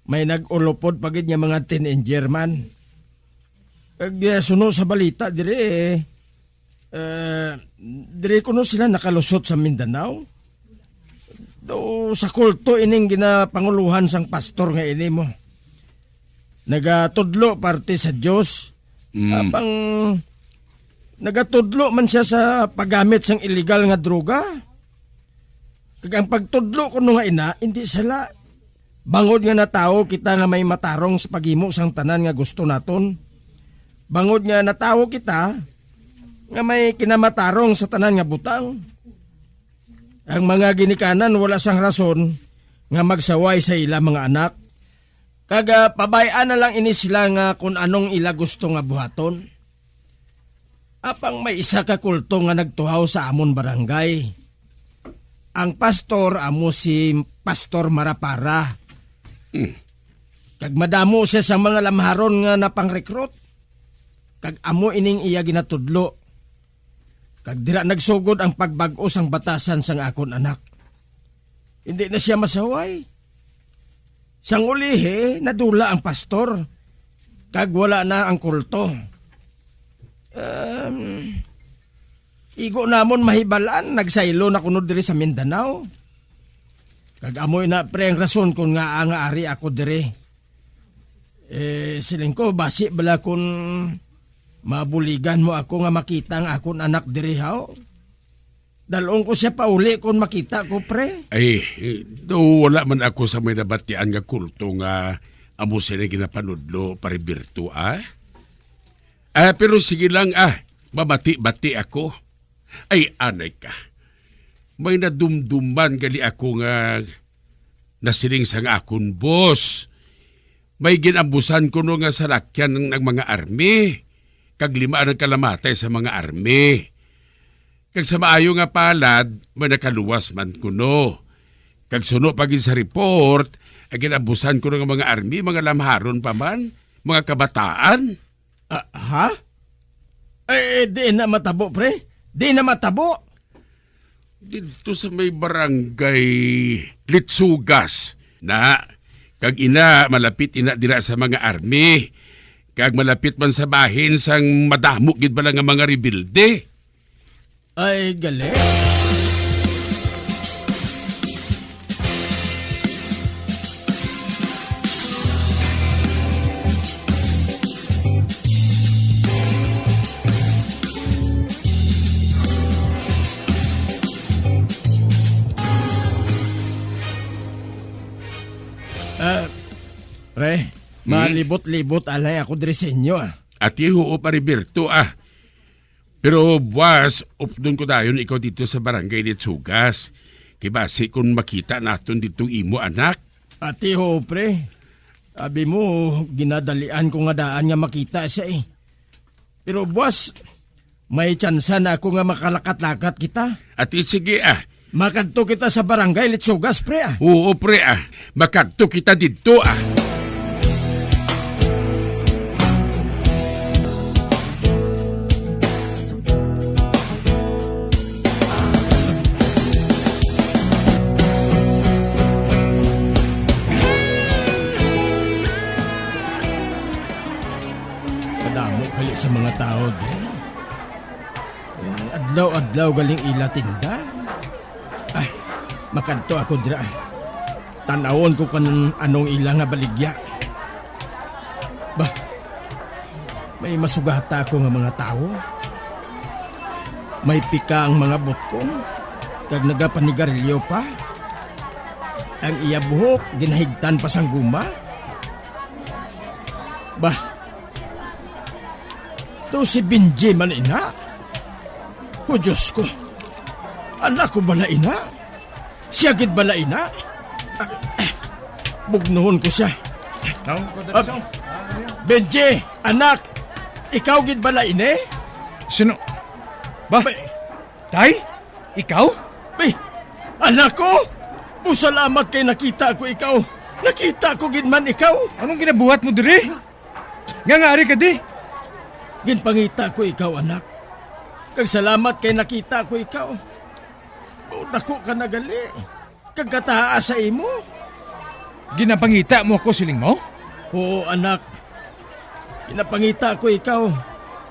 may nag-ulupod pa gid nga mga teenager man. Kag, ah, suno sa balita diri, eh, ah, diri kuno sila nakalusot sa Mindanao. Daw sa kulto ining ginapanguluhan sang pastor nga ini mo. Nagatudlo parte sa Dios. Mm. Apang nagatudlo man siya sa paggamit sang iligal nga droga. Kag ang pagtudlo kuno nga ina, hindi sala. Bangod nga natawo kita nga may matarong sa paghimo sang tanan nga gusto naton. Bangod nga natawo kita nga may kinamatarong sa tanan nga butang. Ang mga ginikanan wala sang rason nga magsaway sa ila mga anak. Kag, ah, pabay-an na lang ini sila nga kun anong ila gusto nga buhaton. Apang may isa ka kulto nga nagtuhaw sa amon barangay. Ang pastor amo si Pastor Marapara. Hmm. Kag madamo siya sa mga lamharon nga napangrekrut. Kag amo ining iya ginatudlo. Kag dira nagsugod ang pagbag-o sang batasan sang akon anak. Hindi na siya masaway. Sang ulihi, nadula ang pastor, kag wala na ang kulto. Um, igo namon mahibalaan, nagsaylo na kuno diri sa Mindanao. Kag amo na, pre, ang rason kon ngaa nga ari ako diri. Eh, siling ko, basi bala kun mabuligan mo ako nga makita ang akon anak diri, haw? Dalon ko siya pauli kon makita ko, pre. Ay, do wala man ako sa may nabatian nga kulto nga amo sila ginapanudlo, Pare Berto, ah? Ah, pero sige lang, ah, mabati-bati ako. Ay, anay ka. May nadumduman gali ako nga nasiling sang akon boss. May ginambusan kuno nga salakyan ang, ang mga army, kag lima ang kalamatay sa mga army. Kag sa maayo nga palad, may nakaluwas man kuno. Kag suno pa gid sa report, ang ginabusan ko nga mga army, mga lamharon pa man, mga kabataan. Ah, ha? Eh, eh, di na matabo, pre. Di na matabo. Didto sa may barangay Litsugas, na, kag ina, malapit ina dira sa mga army, kag malapit man sa bahin sang madamo gid bala nga mga rebelde. Ay, gali. Ah, pre, hmm? Malibot-libot anay ako diri sa inyo, ah. Ati, huo pa, Riberto, ah. Pero, buwas, updon ko dayon ikaw didto sa barangay Litsugas. Kay basi kon makita naton didto imo anak. Ati, huo, pre. Abi mo, ginadalian ko nga daan nga makita siya, eh. Pero, buwas, may tsansa na ako nga makalakat-lakat kita. Ati, sige, ah. Makadto kita sa barangay Litsugas, pre, ah. Oo, pre, ah. Makadto kita didto, ah. Kadamo gali sa mga tawo diri. Eh, adlaw-adlaw galing ila tinda. Ay, makadto ako dira. Tanawon ko kan anong ila nga baligya. Bah, may masugata ako nga mga tawo. May pika ang mga butkong, kag nagapanigarilyo pa. Ang iya buhok ginahigtan pa sang guma. Bah, to si Benji man ina? O Diyos ko, anak ko bala ina? Siya gid bala ina? Ah, bugnuhon ko siya. Naon ko, Ah, Dodson? Benji, anak, ikaw gid bala ini? Sino? Ba? May Tay? Ikaw? Ay, anak ko! O, salamat kay nakita ko ikaw. Nakita ko gid man ikaw. Anong ginabuhat mo diri? Nga nga ari ka di? Ginpangita ko ikaw, anak. Kag salamat kay nakita ko ikaw. O, dako ka na gali. Kag kataas sa imo? Ginapangita mo ako, siling mo? Oo, anak. Ginapangita ko ikaw,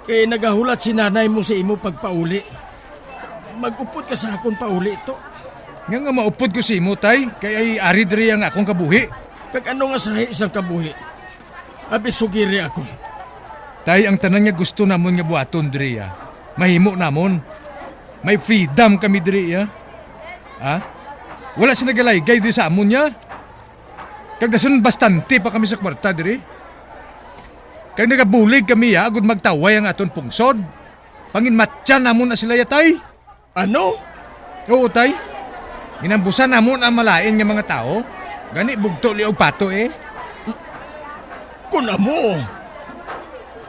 kay nagahulat si nanay mo sa imo pagpauli. Mag-upod ka sa akon pauli to. Nga nga maupod ko sa imo, tay, kay ari diri ang akong kabuhi. Kag ano nga sahi sang kabuhi? Abi, sugiri ako. Tay, ang tanan nga gusto namon nga buhaton diri, ah, mahimo namon. May freedom kami diri, ah. Ha? Wala sila nagalaygay diri sa amon, ya. Kag dason bastante pa kami sa kwarta diri. Kag nagabulig kami, ya, agud magtaway ang aton pungsod. Panginmatyan namon na sila, ya, tay. Ano? Oo, tay. Ginambusan namon ang malain nga mga tawo. Gani bugto liog pato, eh. Kun amo,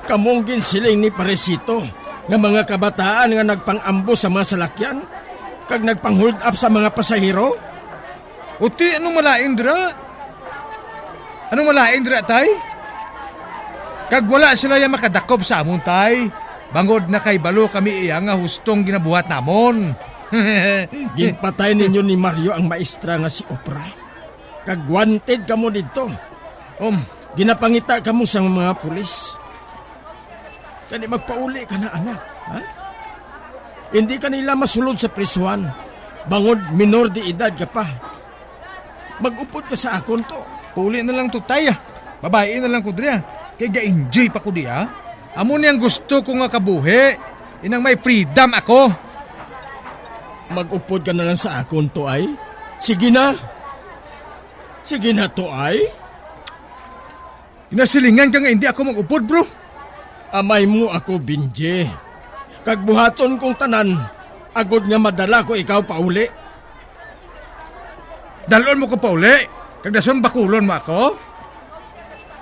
kamo ang ginsiling ni Parisito nga mga kabataan nga nagpang-ambo sa mga salakyan kag nagpang-hold up sa mga pasahero? Uti, anong malain dira? Anong malain dira, tay? Kag wala sila ya makadakop sa amon, tay, bangod nakahibalo kami iya nga hustong ginabuhat namon. Ginpatay ninyo ni Mario ang maestra nga si Opra, kag wanted kamo didto. Um. Ginapangita kamo sa mga pulis. Gani magpauli ka na, anak, ha? Hindi ka nila masulod sa prisuhan, bangod minor de edad ka pa. Mag-upod ka sa akon to. Pauli na lang to, tay, ah. Babayi na lang ko diri, ah. Kay ga-enjoy pa ko di, ah. Amo ni ang gusto ko nga kabuhi. Inang may freedom ako. Mag-upod ka na lang sa akon to, ay. Sige na. Sige na to, ay. Ginasilingan ka nga hindi ako mag-upod, bro. Amay mo ako, Benji. Kag buhaton kong tanan, agod nga madala ko ikaw pauli. Dalon mo ko pauli, kag dason bakulon mo ako?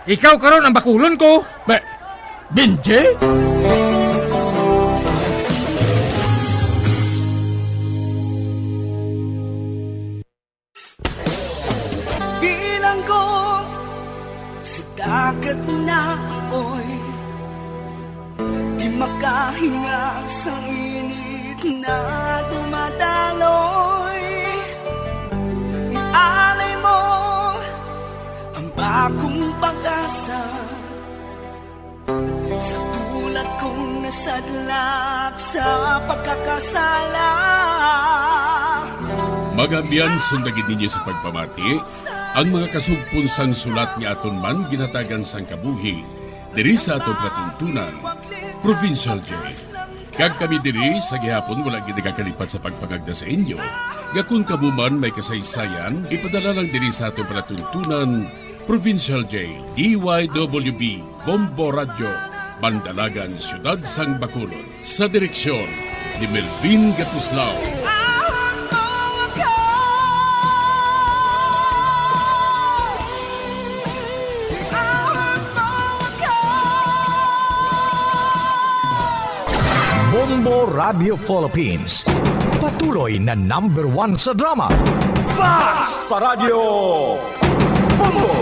Ikaw karon ang bakulon ko. Be-, Benji? Sa dagat na apoy, di makahinga sa init na dumadaloy. Ialay mo ang bagong pag-asa sa tulad kong nasadlak sa pagkakasala. Mga abyan, sundagi ninyo sa pagpamati ang mga kasugpon sang sulat nga aton man ginhatagan sang kabuhi diri sa aton palatuntunan, Provincial Jail. Kag kami diri sa gihapon wala gid nagakalipat sa pagpangagda sa inyo nga kon kamo man may kasaysayan, ipadala lang diri sa aton palatuntunan, Provincial Jail, D Y W B, Bombo Radyo, Bandalagan, Siyudad sang Bacolod. Sa direksyon ni Melvin Gatuslao. Bombo Radio Philippines, patuloy na number one sa drama. Basta Radio Bombo!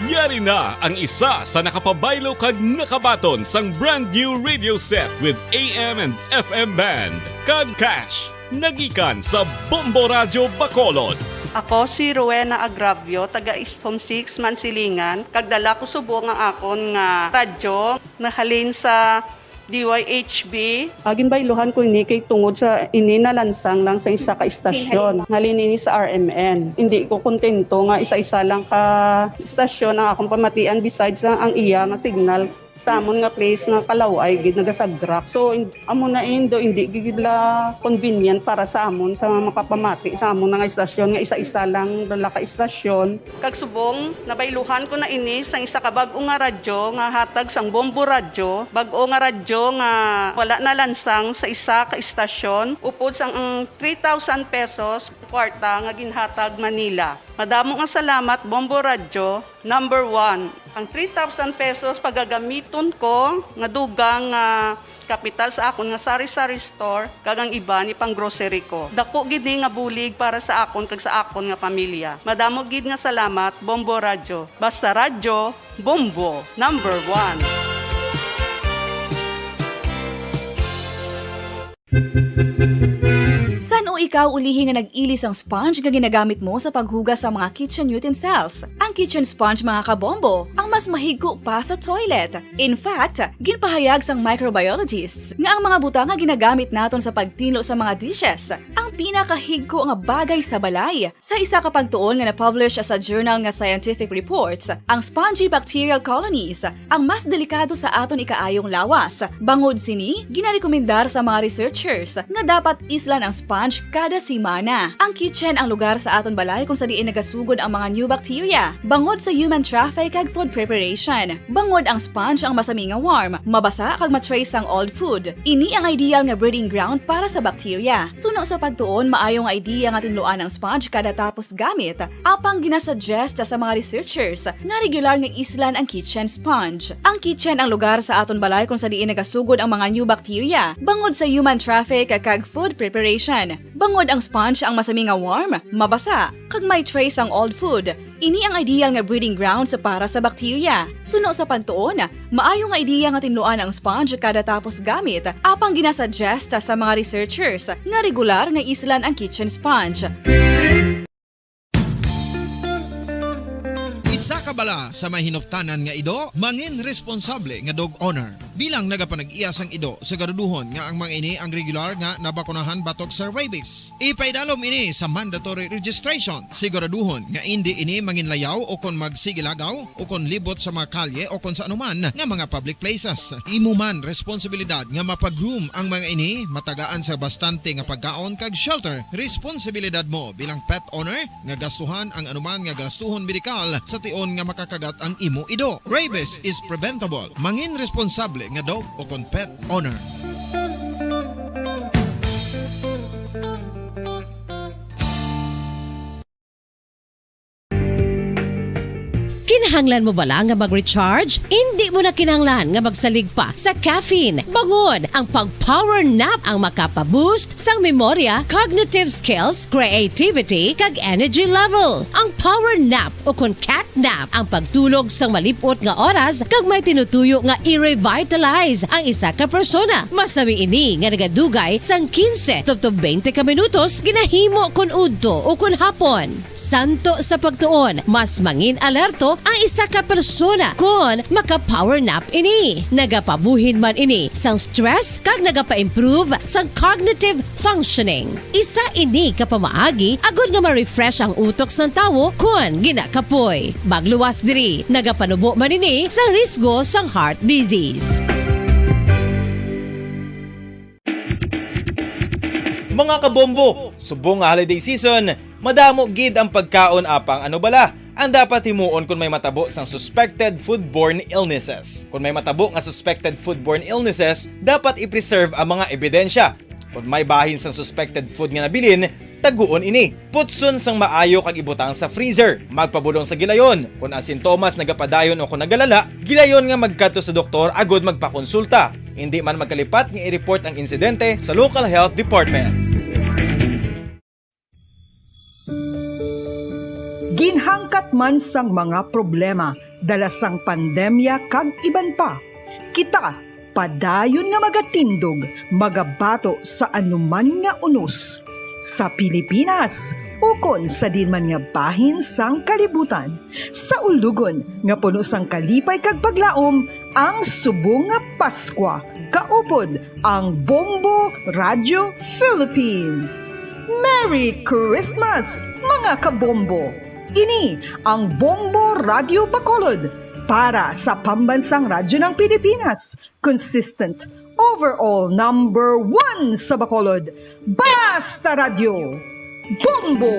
Yari na ang isa sa nakapabaylo kag nakabaton sang brand new radio set with A M and F M band kag cash. Nagikan sa Bombo Radyo Bacolod. Ako si Rowena Agravio, taga East Home Six, Mansilingan, kag dala ko subong ang akon nga radyo nahalin sa D Y H B. Ah, ginbayluhan ko ini kay tungod sa ini nalansang lang sa isa ka istasyon. Halin ini sa R M N. Hindi ko kontento nga isa-isa lang ka istasyon ang akong pamatian besides lang ang iya nga signal sa amon nga place nga kalaw-ay gid nagasagrak. So, in-, amo na indo, hindi gid la convenient para sa amon sa makapamati sa amon nga istasyon nga isa-isa lang dala ka istasyon. Kag subong, nabayluhan ko na ini sang isa ka bag-o nga radyo nga hatag sang Bombo Radyo, bag-o nga radyo nga wala nalansang sa isa ka istasyon, upod sang ang three thousand pesos kwarta nga ginhatag Manila. Madamo nga salamat, Bombo Radyo, number one. Ang three thousand pesos pagagamiton ko nga dugang nga kapital sa akon nga sari-sari store kag ang iban ipang-grocery ko. Dako gid ni nga bulig para sa akon kag sa akon nga pamilya. Madamo gid nga salamat, Bombo Radyo. Basta Radyo, Bombo, number one. San-o ikaw ulihi nga nag-ili sang sponge nga ginagamit mo sa paghugas sa mga kitchen utensils? Ang kitchen sponge, mga kabombo, ang mas mahigko pa sa toilet. In fact, ginpahayag sang microbiologists nga ang mga butang nga ginagamit naton sa pagtinlo sa mga dishes ang pinakahigko nga bagay sa balay. Sa isa ka pagtuon nga na-publish sa journal nga Scientific Reports, ang spongy bacterial colonies ang mas delikado sa aton ikaayong lawas. Bangod sini, ginarekomendar sa mga researchers nga dapat islan ang sponge kada semana. Ang kitchen ang lugar sa aton balay kung sa diin nagasugod ang mga new bacteria. Bangod sa human traffic kag food preparation, bangod ang sponge ang masami nga warm, mabasa kag ma-trace ang old food. Ini ang ideal nga breeding ground para sa bacteria. Suno sa pagtuon, maayo nga idea nga tinluan ang sponge kada tapos gamit, apang ginasuggest sa mga researchers nga regular nga islan ang kitchen sponge. Ang kitchen ang lugar sa aton balay kung sa diin nagasugod ang mga new bacteria, bangod sa human traffic kag food preparation. Bangod ang sponge ang masami nga warm, mabasa, kag may trace ang old food. Ini ang ideal nga breeding grounds para sa bacteria. Suno sa pagtuon, maayo nga ideya nga tinluan ang sponge kada tapos gamit, apang ginasuggest sa mga researchers nga regular nga islan ang kitchen sponge. Isa ka bala sa mahinuptanan nga ido, mangin responsable nga dog owner. Bilang nagapanag-iya sang ido, siguraduhon nga ang mga ini ang regular nga nabakunahan batok sa rabies. Ipaidalom ini sa mandatory registration. Siguraduhon nga indi ini manginlayaw o kon magsigilagaw o kon libot sa mga kalye o kon sa anuman nga mga public places. Imo man responsibilidad nga mapag-groom ang mga ini, matagaan sa bastante nga pagkaon kag shelter. Responsibilidad mo bilang pet owner nga gastuhan ang anuman nga gastuhon medikal sa tion nga makakagat ang imo ido. Rabies is preventable. Mangin responsable nga dog o kon pet owner. Kinahanglan mo bala nga mag-recharge? Indi mo na kinahanglan nga magsalig pa sa caffeine. Bangod ang pag-power nap ang makapa-boost sang memorya, cognitive skills, creativity, kag energy level. Ang power nap o kon cat nap ang pagtulog sang malip-ot nga oras kag may tinutuyo nga i-revitalize ang isa ka persona. Masami ini nga nagadugay sang quince tubtob twenty ka minutos ginahimo kon udto o kon hapon. Santo sa pagtuon, mas mangin alerto ang isa ka persona kon maka-power nap ini. Nagapabuhin man ini sang stress kag nagapa-improve sang cognitive functioning. Isa ini ka pamaagi agod nga ma-refresh ang utok sang tawo kon ginakapoy. Magluwas diri, nagapanubo man ini sa risgo sang heart disease. Mga kabombo, subong nga holiday season, madamo gid ang pagkaon, apang ano bala ang dapat himuon kon may matabo sang suspected foodborne illnesses? Kon may matabo nga suspected foodborne illnesses, dapat i-preserve ang mga ebidensya. Kon may bahin sang suspected food nga nabilin, taguon ini. Putson sang maayo kag ibutang sa freezer. Magpabulong sa gilayon. Kon ang sintomas nagapadayon o kon nagalala, gilayon nga magkadto sa doktor agod magpakonsulta. Indi man magkalipat nga i-report ang insidente sa local health department. Ginhangkat man sang mga problema dala sang pandemya kag iban pa, kita padayon nga magatindog, magabato sa anuman nga unos, sa Pilipinas ukon sa diin man nga bahin sang kalibutan, sa ulugon nga puno sang kalipay kag paglaom, ang subong nga Paskwa kaupod ang Bombo Radio Philippines. Merry Christmas, mga kabombo! Ini ang Bombo Radio Bacolod para sa Pambansang Radyo ng Pilipinas, consistent, overall number one sa Bacolod. Basta Radyo! Bombo!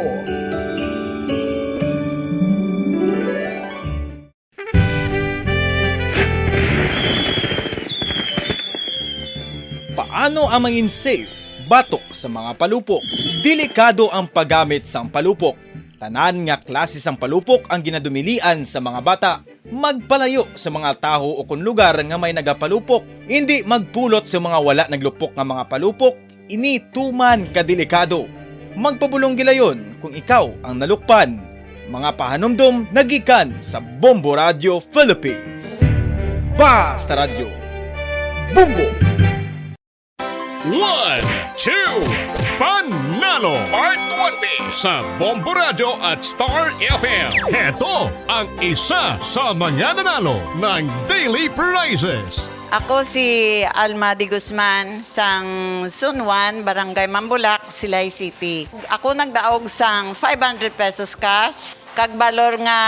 Paano ang mangin safe batok sa mga palupok? Delikado ang paggamit sang palupok. Tanan nga klase sang palupok ang ginadumilian sa mga bata. Magpalayo sa mga tawo o kon lugar nga may nagapalupok. Indi magpulot sa mga wala naglupok nga mga palupok. Ini tuman ka delikado. Magpabulong gilayon kung ikaw ang nalukpan. Mga pahanumdom nagikan sa Bombo Radio Philippines. Basta Radyo. Bombo! One, two, Panalo! Part one B sa Bombo Radio at Star F M. Heto ang isa sa mga nanalo ng Daily Prizes. Ako si Alma de Guzman sang Sunwan, Barangay Mambulak, Silay City. Ako nagdaog sang five hundred pesos cash, kag balor nga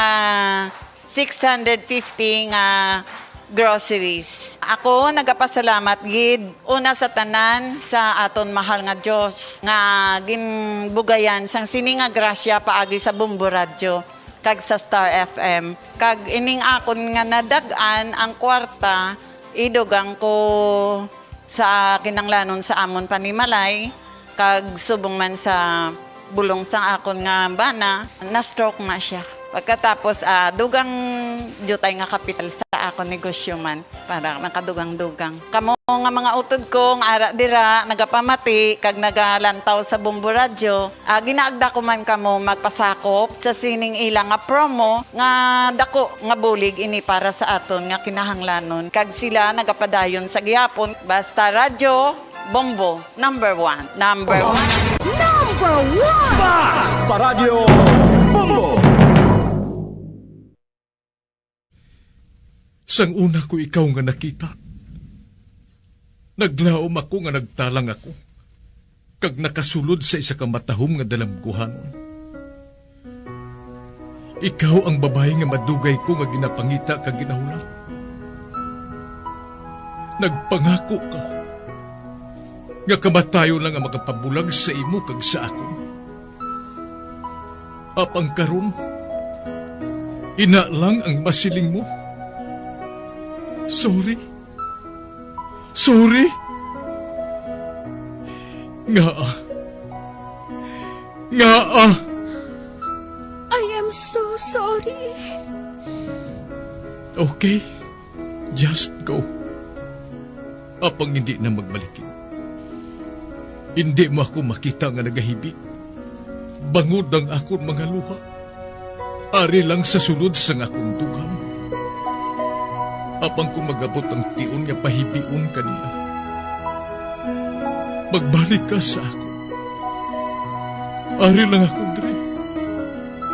six hundred fifty nga groceries. Ako nagapasalamat gid una sa tanan sa aton mahal nga Dios nga ginbugayan sang sini nga grasya paagi sa Bombo Radyo kag sa Star F M. Kag ining akon nga nadag-an ang kwarta, idugang ko sa kinanglanon sa amon panimalay, kag subong man sa bulong sang akon nga bana, na-stroke na sia. Pagkatapos, ah, dugang diutay nga kapital sa akon negosyo man, para nakadugang-dugang. Kamo nga mga utod ko nga ara dira, nagapamati kag nagalantaw sa Bombo Radyo, Ah, ginaagda ko man kamo magpasakop sa sining ila nga promo nga dako nga bulig ini para sa aton nga kinahanglanon, kag sila nagapadayon sa gihapon. Basta Radyo Bombo, number one. Number one. Number one! Basta Radyo Bombo! Sang una ko ikaw nga nakita, naglaom ako nga nagtalang ako, kag nakasulod sa isa ka matahom nga dalamguhanon. Ikaw ang babayi nga madugay ko nga ginapangita kag ginahulat. Nagpangako ka nga kamatayon lang ang makapabulag sa imo kag sa akon. Apang karon, ina lang ang masiling mo. Sorry. Sorry. Ngaa? Ngaa? I am so sorry. Okay, just go. Apang hindi na magbalikid. Hindi mo ako makita nga nagahibi. Bangod ang akon mga luha. Ari lang sa sulod sang akon dughan. Apang kung magabot ang tion nga pahibion ka niya, magbalik ka sa akon. Ari lang ako diri,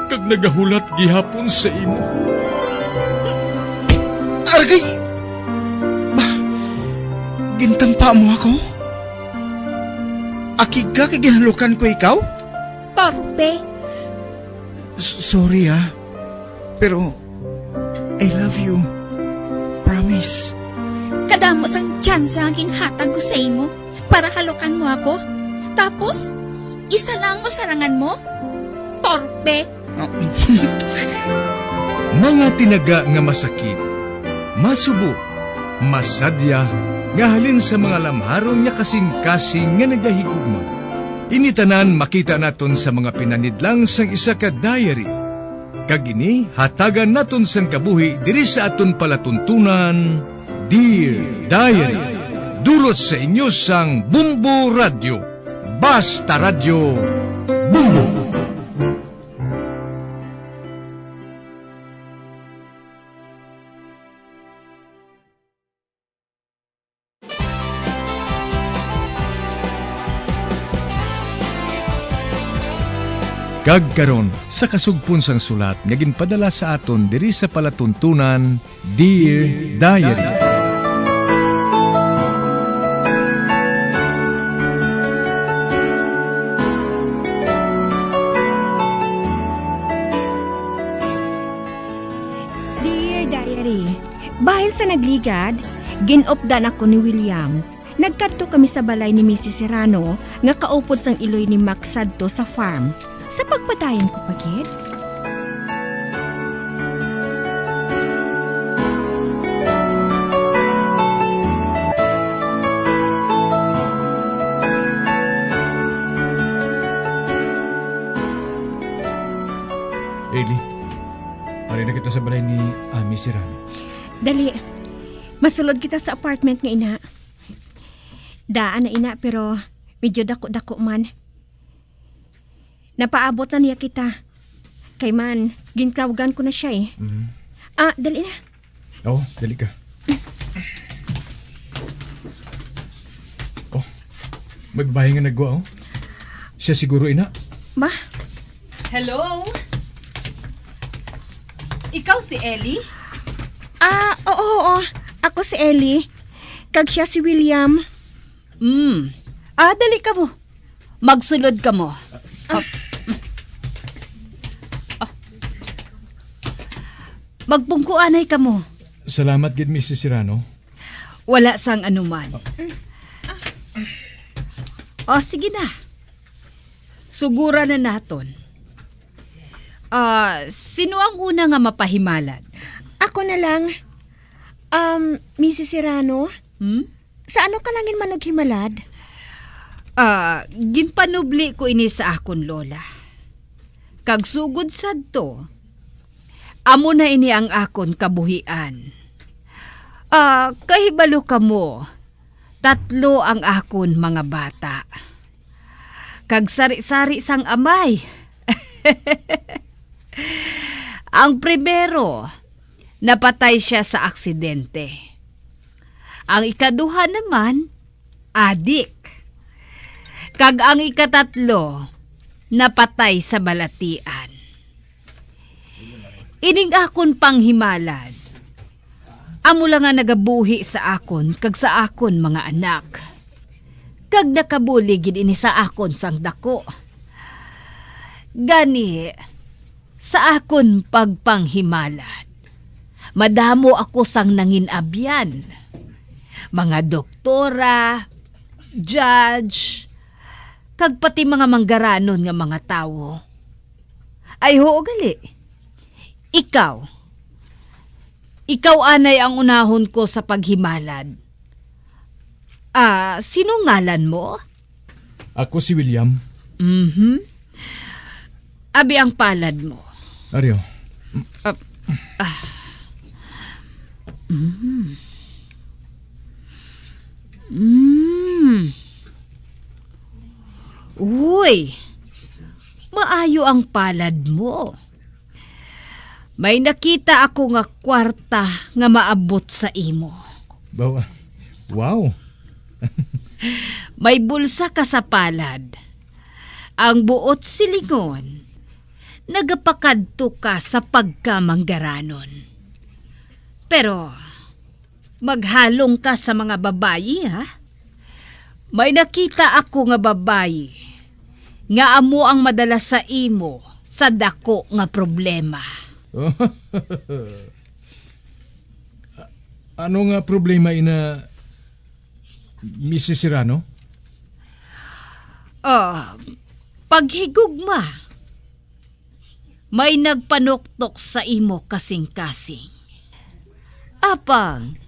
kag nagahulat gihapon sa imo. Argay! Ba, gintampa mo ako? Akig ka kay ginhalukan ko ikaw? Torpe! S- sorry, ah. Pero, I love you. Promise. Kadamo sang tsansa nga ginhatag ko sa imo para halukan mo ako. Tapos, isa lang mo sarangan mo? Torpe! Mga tinaga nga masakit, masubo, masadya, nga halin sa mga lamharon nga kasing-kasing nga nagahigugma. Ini tanan makita naton sa mga pinanidlang sang isa ka diary. Kag ini hatagan naton sang kabuhi diri sa aton palatuntunan, Dear Diary. Dulot sa inyo sang Bumbo Radyo. Basta Radyo, Bumbo. Kag karon, sa kasugpon sang sulat nga ginpadala sa aton diri sa palatuntunan, Dear Diary. Dear Diary, bahil sa nagligad, gin-updan ako ni William. Nagkadto kami sa balay ni Missus Serrano nga kaupod sang iloy ni Max sadto sa farm. Sa pagpadayon ko pa gid. Eli, ari na kita sa balay ni Ami Serrano. Dali. Masulod kita sa apartment nga ina. Daan na ina, pero medyo dako-dako man. Napaabot na niya kita. Kay man, gintawgan ko na siya eh. Mhm. Ah, dali na. Oh, dali ka. Oh, may babae nga nagwa, oh. Siya siguro, ina. Ba? Hello? Ikaw si Ellie? Ah, oo, oo. Ako si Ellie. Kag siya si William. Mm. Ah, dali ka mo. Magsulod ka mo. Ah. Ah. Magpungkuanay ka mo. Salamat gid, Missus Serrano. Wala sang anuman. O, sige na. Sugura na naton. Ah, sino ang una nga mapahimalad? Ako na lang. Um, Missus Serrano? Hmm? Sa ano ka nangin manughimalad? Ah, ginpanubli ko ini sa akon lola. Kag sugod sadto, amo na ini ang akon kabuhian. Ah, kahibalo kamo, tatlo ang akon mga bata. Kag sari-sari sang amay. Ang primero, napatay siya sa aksidente. Ang ikaduha naman, adik. Kag ang ikatatlo, napatay sa balatian. Ining akon panghimalad, amo lang nga nagabuhi sa akon kag sa akon mga anak. Kag nakabulig gid ini sa akon sang dako. Gani, sa akon pagpanghimalad, madamo ako sang nangin-abyan. Mga doktora, judge, kag pati mga manggaranon nga mga tawo. Ay, huo gali. Ikaw, ikaw anay ang unahon ko sa paghimalad. Ah, sino ngalan mo? Ako si William. Mhm. Abi ang palad mo. Aryo. Ah, ah. Mm. Mm. Uy, maayo ang palad mo. May nakita ako nga kwarta nga maabot sa imo. Bawa-, wow. May bulsa ka sa palad. Ang buot silingon, nagapakadto ka sa pagkamanggaranon. Pero maghalong ka sa mga babayi, ha? May nakita ako nga babayi nga amo ang madala sa imo sa dako nga problema. Ano nga problema ina, Missus Serrano? Ah, paghigugma. May nagpanuktok sa imo kasing-kasing. Apang,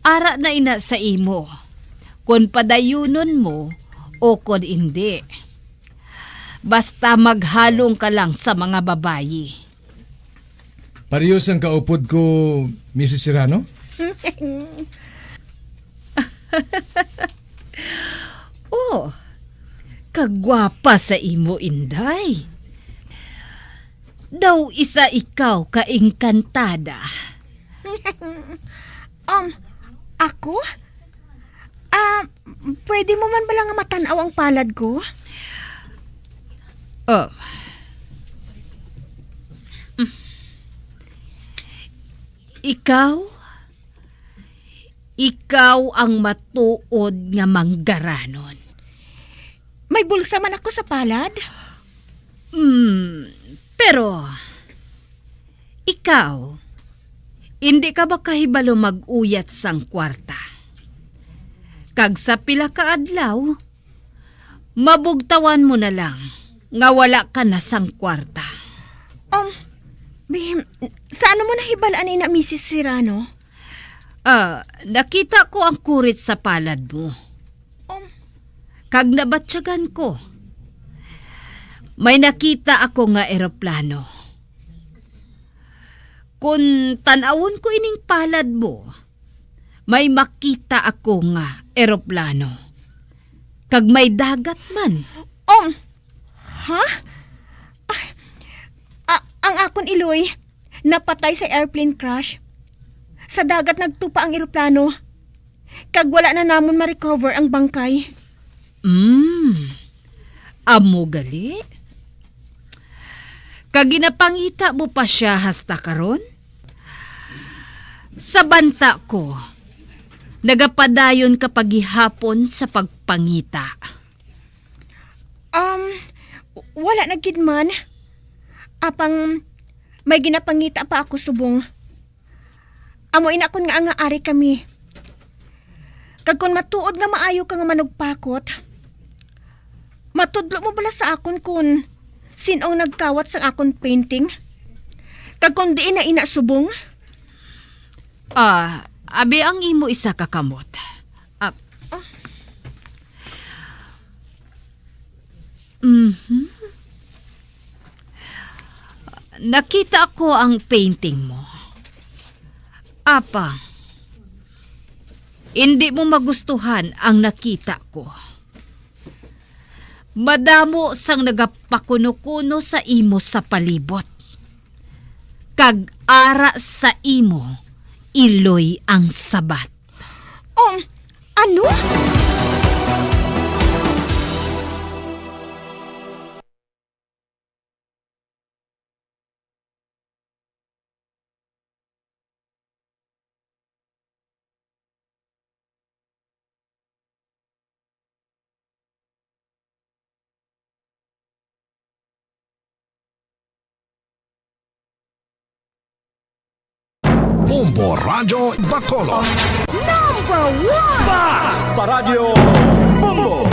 ara na ina sa imo, kon padayunon mo o kon indi. Basta maghalong ka lang sa mga babayi. Pareho sang kaupod ko, Missus Serrano? Oh, kagwapa sa imo, Inday. Daw isa ikaw ka engkantada. Um, ako? Ah, pwede mo man bala nga matan-aw ang palad ko? Oh. Ikaw? Ikaw ang matuod nga manggaranon. May bulsa man ako sa palad. Hmm, pero ikaw, indi ka ba kahibalo mag-uyat sang kwarta? Kag sa pila ka adlaw, mabugtawan mo na lang nga wala ka na sang kwarta. Um, Bihim, sa ano mo nahibal-an ina, Missus Serrano? Ah, nakita ko ang kurit sa palad mo. Um, Kag nabatyagan ko. May nakita ako nga eroplano. Kon tan-awon ko ining palad mo, may makita ako nga eroplano. Kag may dagat man. Um, ha? Ay, a-, ang akon iloy napatay sa airplane crash. Sa dagat nagtupa ang eroplano, kag wala na namon ma-recover ang bangkay. Mm. Amo gali? Kag ginapangita mo pa sia hasta karon? Sa banta ko, nagapadayon ka pa gihapon sa pagpangita. Um, wala na gid man. Apang may ginapangita pa ako subong. Amo ina kon nga, nga ari kami. Kag kon matuod nga maayo ka nga manugpakot, matudlo mo bala sa akon kon sin-o ang nagkawat sang akon painting? Kag kon diin na ina subong? Ah, abi ang imo isa ka kamot. Ah. Mhm. Nakita ko ang painting mo. Apa, hindi mo magustuhan ang nakita ko. Madamo sang nagapakuno-kuno sa imo sa palibot, kag ara sa imo iloy ang sabat. Um, ano? Bombo Radyo Bacolod. Number one! Basta Radyo Bombo!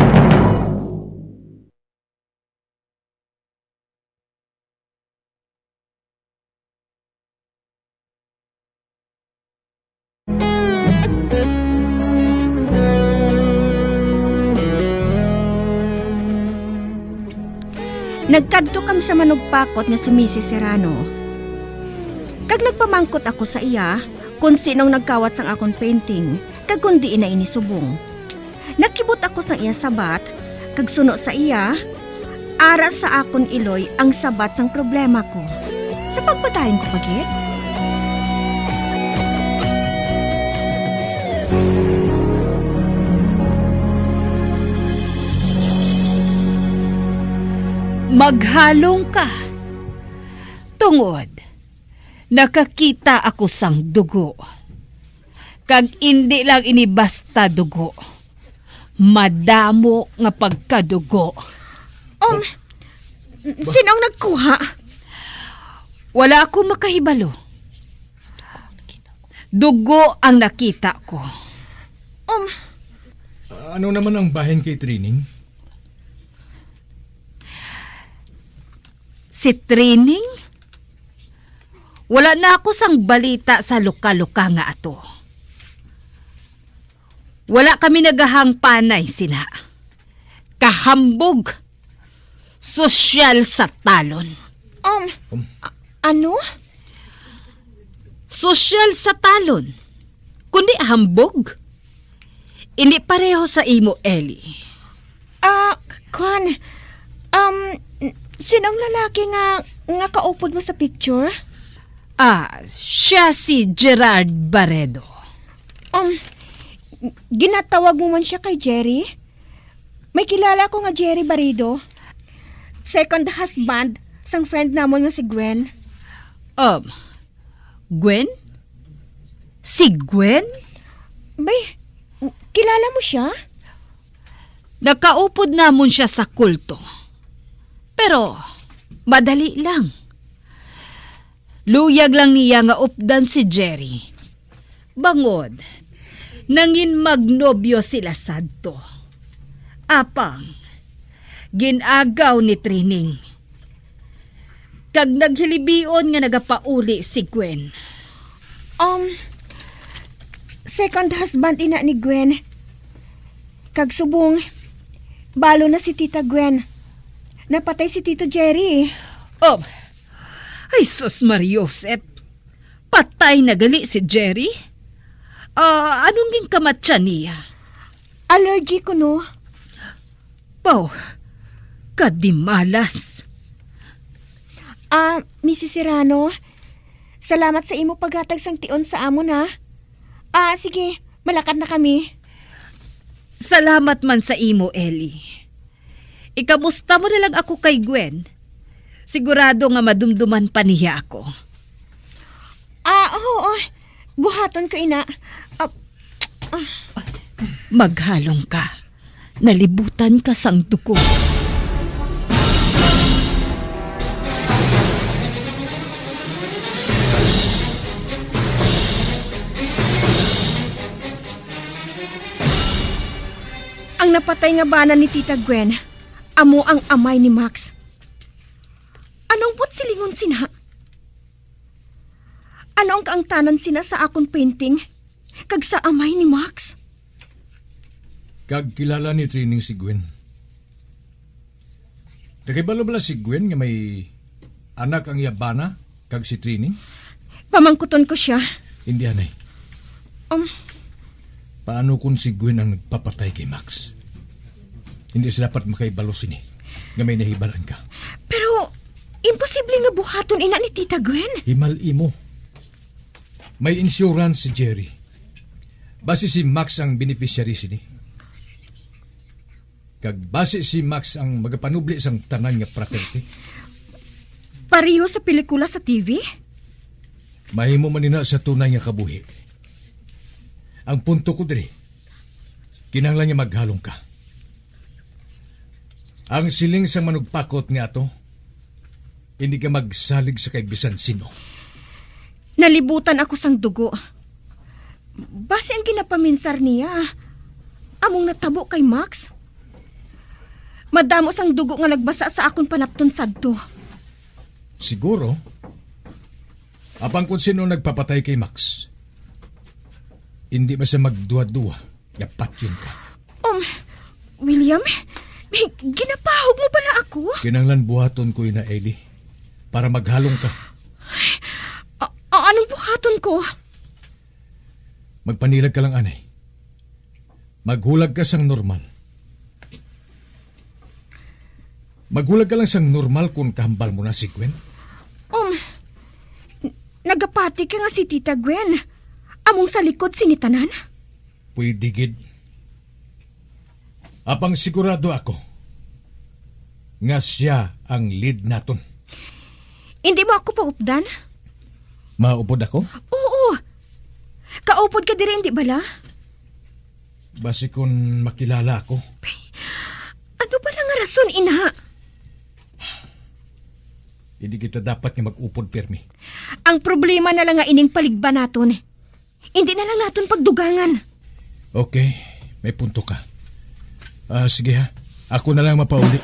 Nagkadto kami sa manugpakot nga si Missus Serrano. Kag nagpamangkot ako sa iya Kon sinong nagkawat sang akon painting, kag kon diin na ini subong. Nakibot ako sang iya sabat, kag suno sa iya, ara sa akon iloy ang sabat sang problema ko. Sa pagpadayon ko pa gid? Maghalong ka, tungod nakakita ako sang dugo. Kag indi lang ini basta dugo. Madamo nga pagkadugo. Um, sino ang nagkuha? Wala ako makahibalo. Dugo ang nakita ko. Um, Ano naman ang bahin kay Trining? Si Trining? Wala na ako sang balita sa luka-luka nga ato. Wala kami nagahangpanay sina. Kahambog. Sosyal sa talon. Um, Um. a-, ano? Sosyal sa talon. Kundi hambog. Hindi pareho sa imo, Ellie. Ah, k-, kwan. Um, n-, sinong lalaki nga, nga kaupod mo sa picture? Ah, siya si Gerard Barredo. Um, ginatawag mo man siya kay Jerry? May kilala ko nga Jerry Barredo. Second husband sang friend namon nga si Gwen. Um, Gwen? Si Gwen? Bay, kilala mo siya? Nakaupod namon siya sa kulto. Pero, madali lang. Luyag lang niya nga updan si Jerry. Bangod, nangin magnobyo sila sadto. Apang, gin-agaw ni Trining. Kag naghilibion nga nagapauli si Gwen. Um, second husband ina ni Gwen. Kag subong, balo na si Tita Gwen. Napatay si Tito Jerry. Oh, ay sus, Maria Josep. Patay na gali si Jerry? Ah, anong ginkamatyan niya? Allergy kuno. Baw, kadimalas. Ah, Missus Serrano, salamat sa imo paghatag sang tion sa amon, ha? Ah, sige, malakat na kami. Salamat man sa imo, Ellie. Ikamusta mo na lang ako kay Gwen. Sigurado nga madumduman pa niya ako. Ah, oo. Buhaton ko ina. Ah, ah. Maghalong ka. Nalibutan ka sang dugo. Ang napatay nga bana ni Tita Gwen, amo ang amay ni Max. Anong buot silingon sina? Ano ang kaangtanan sina sa akon painting kag sa amay ni Max? Kag kilala ni Trining si Gwen. Nakahibalo bala si Gwen nga may anak ang iya bana kag si Trining? Pamangkuton ko siya. Hindi, anay. Um. Paano kung si Gwen ang nagpapatay kay Max? Hindi siya dapat makahibalo sini nga may nahibalaan ka. Pero, imposible nga buhaton ina ni Tita Gwen. Himal-i mo. May insurance si Jerry. Basi si Max ang beneficiary sini. Kag basi si Max ang magapanubli sang tanan nga property. Pareho sa pelikula sa T V? Mahimo man ina sa tunay nga kabuhi. Ang punto ko diri, kinahanglan nga maghalong ka. Ang siling sang manugpakot nga ato, hindi ka magsalig sa kay bisan sino. Nalibutan ako sang dugo. Basi ang ginapaminsar niya, among natabo kay Max. Madamo sang dugo nga nagbasa sa akon panapton sadto. Siguro. Apang kung sino nagpapatay kay Max, hindi ba siya magduwa-duwa nga patyon ka? Um, William, ginapahog mo bala ako? Kinahanglan buhaton ko ina, Ellie, para maghalong ka. A-, a-, anong buhaton ko? Magpanilag ka lang, anay. Maghulag ka sang normal. Maghulag ka lang sang normal kung kahambal mo na si Gwen. Um, n-, nagapati ka nga si Tita Gwen among sa likod sini tanan? Pwede gid. Apang sigurado ako nga sia ang lead naton. Hindi mo ako paupdan? Maupod ako? Oo. Kaupod ka diri, hindi bala? Basi kun makilala ako. Ano bala nga rason, ina? Hindi kita dapat nga mag-upod, pirmi. Ang problema na lang nga ining paligban naton. Hindi na lang naton pagdugangan. Okay, may punto ka. Ah, sige ha, ako na lang mapauli.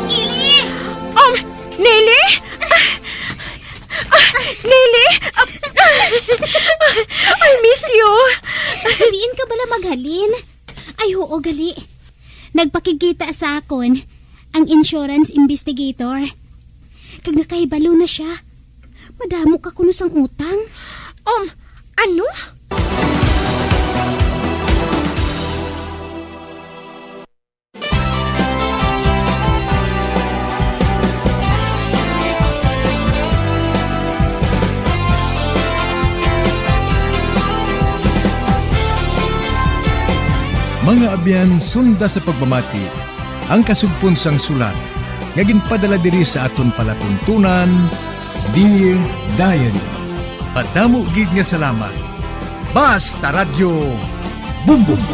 Ili! Um, Nelly? Ah, ah, Nelly? Ah, ah, I miss you. Sa diin ka bala maghalin? Ay, huo, gali. Nagpakigkita sa akon ang insurance investigator. Kag nakahibalo na siya. Madamo ka kuno sang utang. Um, ano? Mga abyan, sunda sa pagpamati ang kasugpon sang sulat nga ginpadala diri sa aton palatuntunan, Dear Diary. Madamo gid nga salamat. Basta Radyo Bumbong.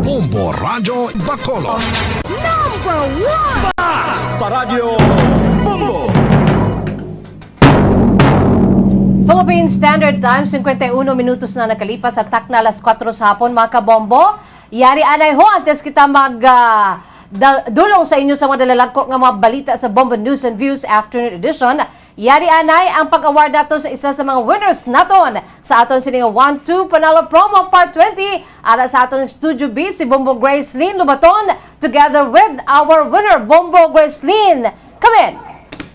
Bombo Radyo Bacolod. Number one! Basta Radyo Bombo! Philippine Standard Time, cincuenta y uno minutos na nakalipas sa takna alas kuwatro sa hapon, mga kabombo. Yari anay ho, antes kita mag, ah, da-, dulong sa inyo sa mga dalalagko nga mga balita sa Bombo News and Views Afternoon Edition, yari anay ang pag-award nato sa isa sa mga winners naton sa aton sini nga one two Panalo Promo Part twenty, ara sa aton Studio B, si Bombo Gracelyn Lubaton, together with our winner, Bombo Gracelyn. Come in!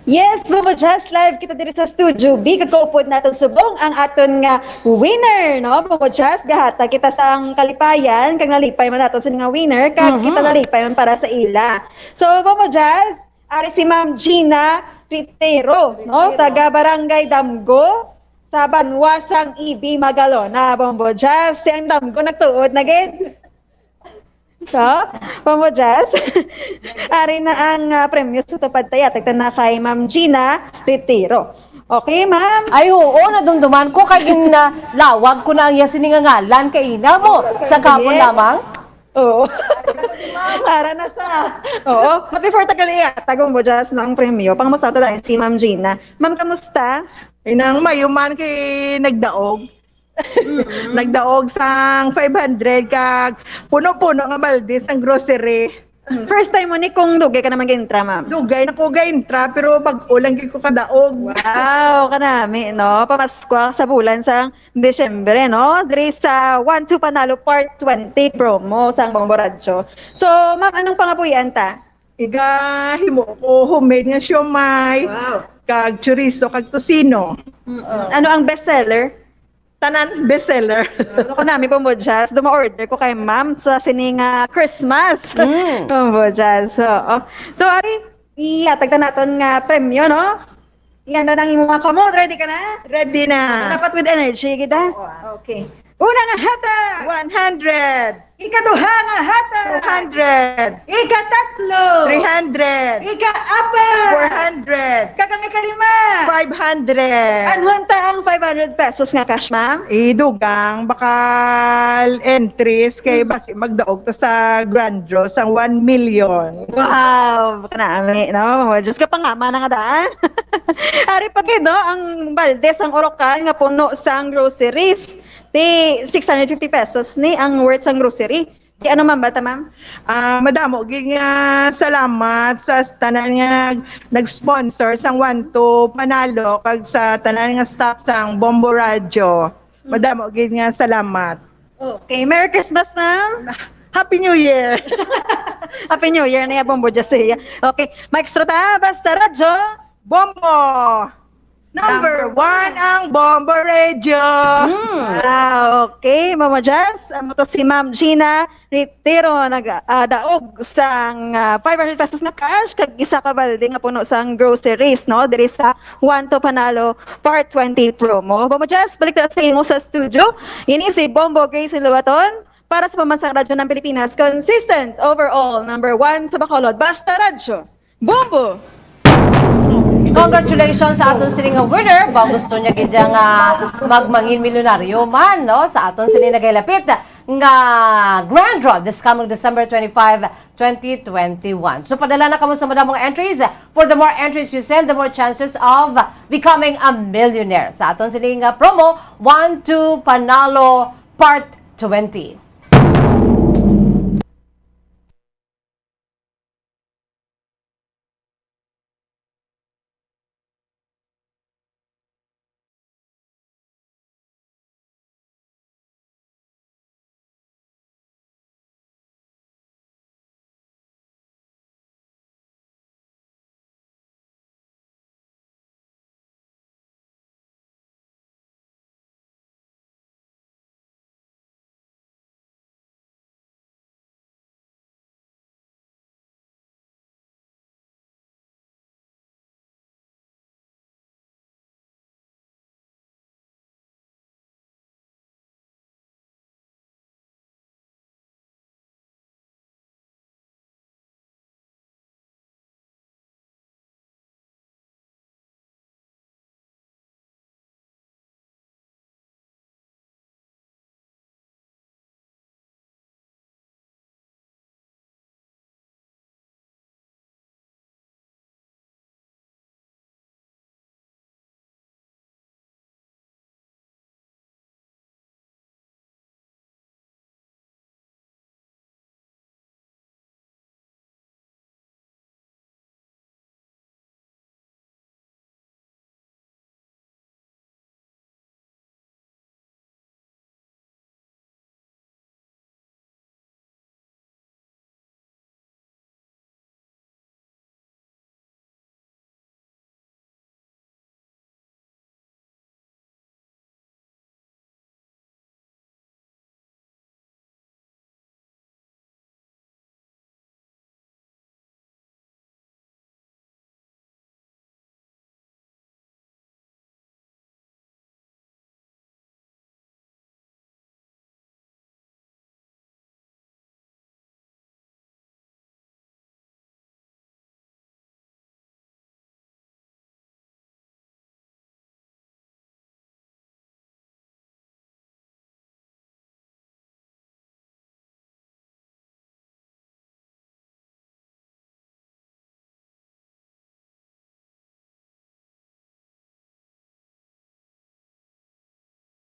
Yes, Bombo Jazz, live kita diri sa Studio B. Kag kaupod naton subong ang aton nga winner, no? Bombo Jazz, gahatag kita sang kalipayan, kag nalipay man naton sa nga winner, kag Mhm. kita nalipay man para sa ila. So, Bombo Jazz, ari si Ma'am Gina Ritero, no? Taga Barangay Damgo, sa banwa sang E B Magalona, Bombo Jazz. Si ang Damgo nagtuod na gid. So, Bombo Jazz, ari na ang, ah, premyo sa Tupad Taya. Tagta na kay Ma'am Gina Ritero. Okay, ma'am? Ay, oo, nadumduman ko kay gin-, ah, lawag ko na ang iya sini nga ngalan kay ina mo sa kahapon Yes. lamang. Oo. Ara na sa, oo. But before tagal iya, tagong Bombo Jazz, no, ang premyo. Pangamusta ta dahil si Ma'am Gina. Ma'am, kamusta? Inang mayo man kay nagdaog. Mm. Nagdaog sang five hundred kag puno-puno nga balde sang grocery. Mm. First time mo ni kung dugay ka naman gaintra, ma'am? Dugay na ko gaintra, pero bag-o lang gyud ko kadaog. Wow, kanami, no? Pamaskwa sa bulan sang Disyembre, no? Diri sa One Two Panalo Part twenty promo sang Bombo Radyo. So, ma'am, anong pangapuy-an ta? Iga himo ko homemade nga siomai, Wow. kag chorizo, kag tocino. Mm-mm. Ano ang best seller? Tanan, best seller. Ano ko nami, Bombo Jazz? Duma-order ko kay ma'am sa sini nga Christmas. Mm. Bombo Jazz, oo. So, ari, ihatag ta naton nga premyo, no? Ihanda na ang imong mga kamot. Ready ka na? Ready na. Dapat with energy kita. Oo, ah. Okay. Una nga hatag! One hundred. Ikaduha nga hatag. Two hundred. Ikatatlo. Three hundred. Ikaapat. Four hundred. Kag ang ikalima. Five hundred. Anhon ta ang five hundred pesos nga cash, ma'am? Idugang, bakal entries kay basi magdaog ta sa grand draw sang one million. Wow! Kanami, no? Diyos ka, pangama na nga daan. Ari pa gid, no? Ang balde sang Orocal nga puno sang groceries. Di six hundred fifty pesos ni ang worth sang grocery. Di ano, ma'am? Bata, ma'am? Ah, madamo gid nga salamat sa tanan nga nag- nag-sponsor sang One to Panalo kag sa tanan nga staff sang Bombo Radyo. Madamo gid nga salamat. Okay. Merry Christmas, ma'am. Happy New Year! Happy New Year na ya, Bombo Josiah. Okay. Maestro ta, basta radyo. Bombo! Number Number one ang Bombo Radio! Ah, okay, Mama Jazz. Amo to si Ma'am Gina Ritiro nag ah, daog sang ah, five hundred pesos nga cash kag isa ka balde nga puno sang groceries, no, diri sa One to Panalo Part twenty promo. Mama Jazz, balik na sa imo sa studio. Ini si Bombo Grace Lubaton para sa Pambansang Radyo ng Pilipinas, consistent overall number one sa Bacolod. Basta Radyo. Bombo! Congratulations sa aton sini nga winner. Ba gusto niya gid nga magmangin milyonaryo man, no? Sa aton sini nagahilapit nga grand draw this coming December twenty-five, twenty twenty-one. So padala na kamo sa madamong entries. For the more entries you send, the more chances of becoming a millionaire. Sa aton sini nga promo, One to Panalo Part twenty.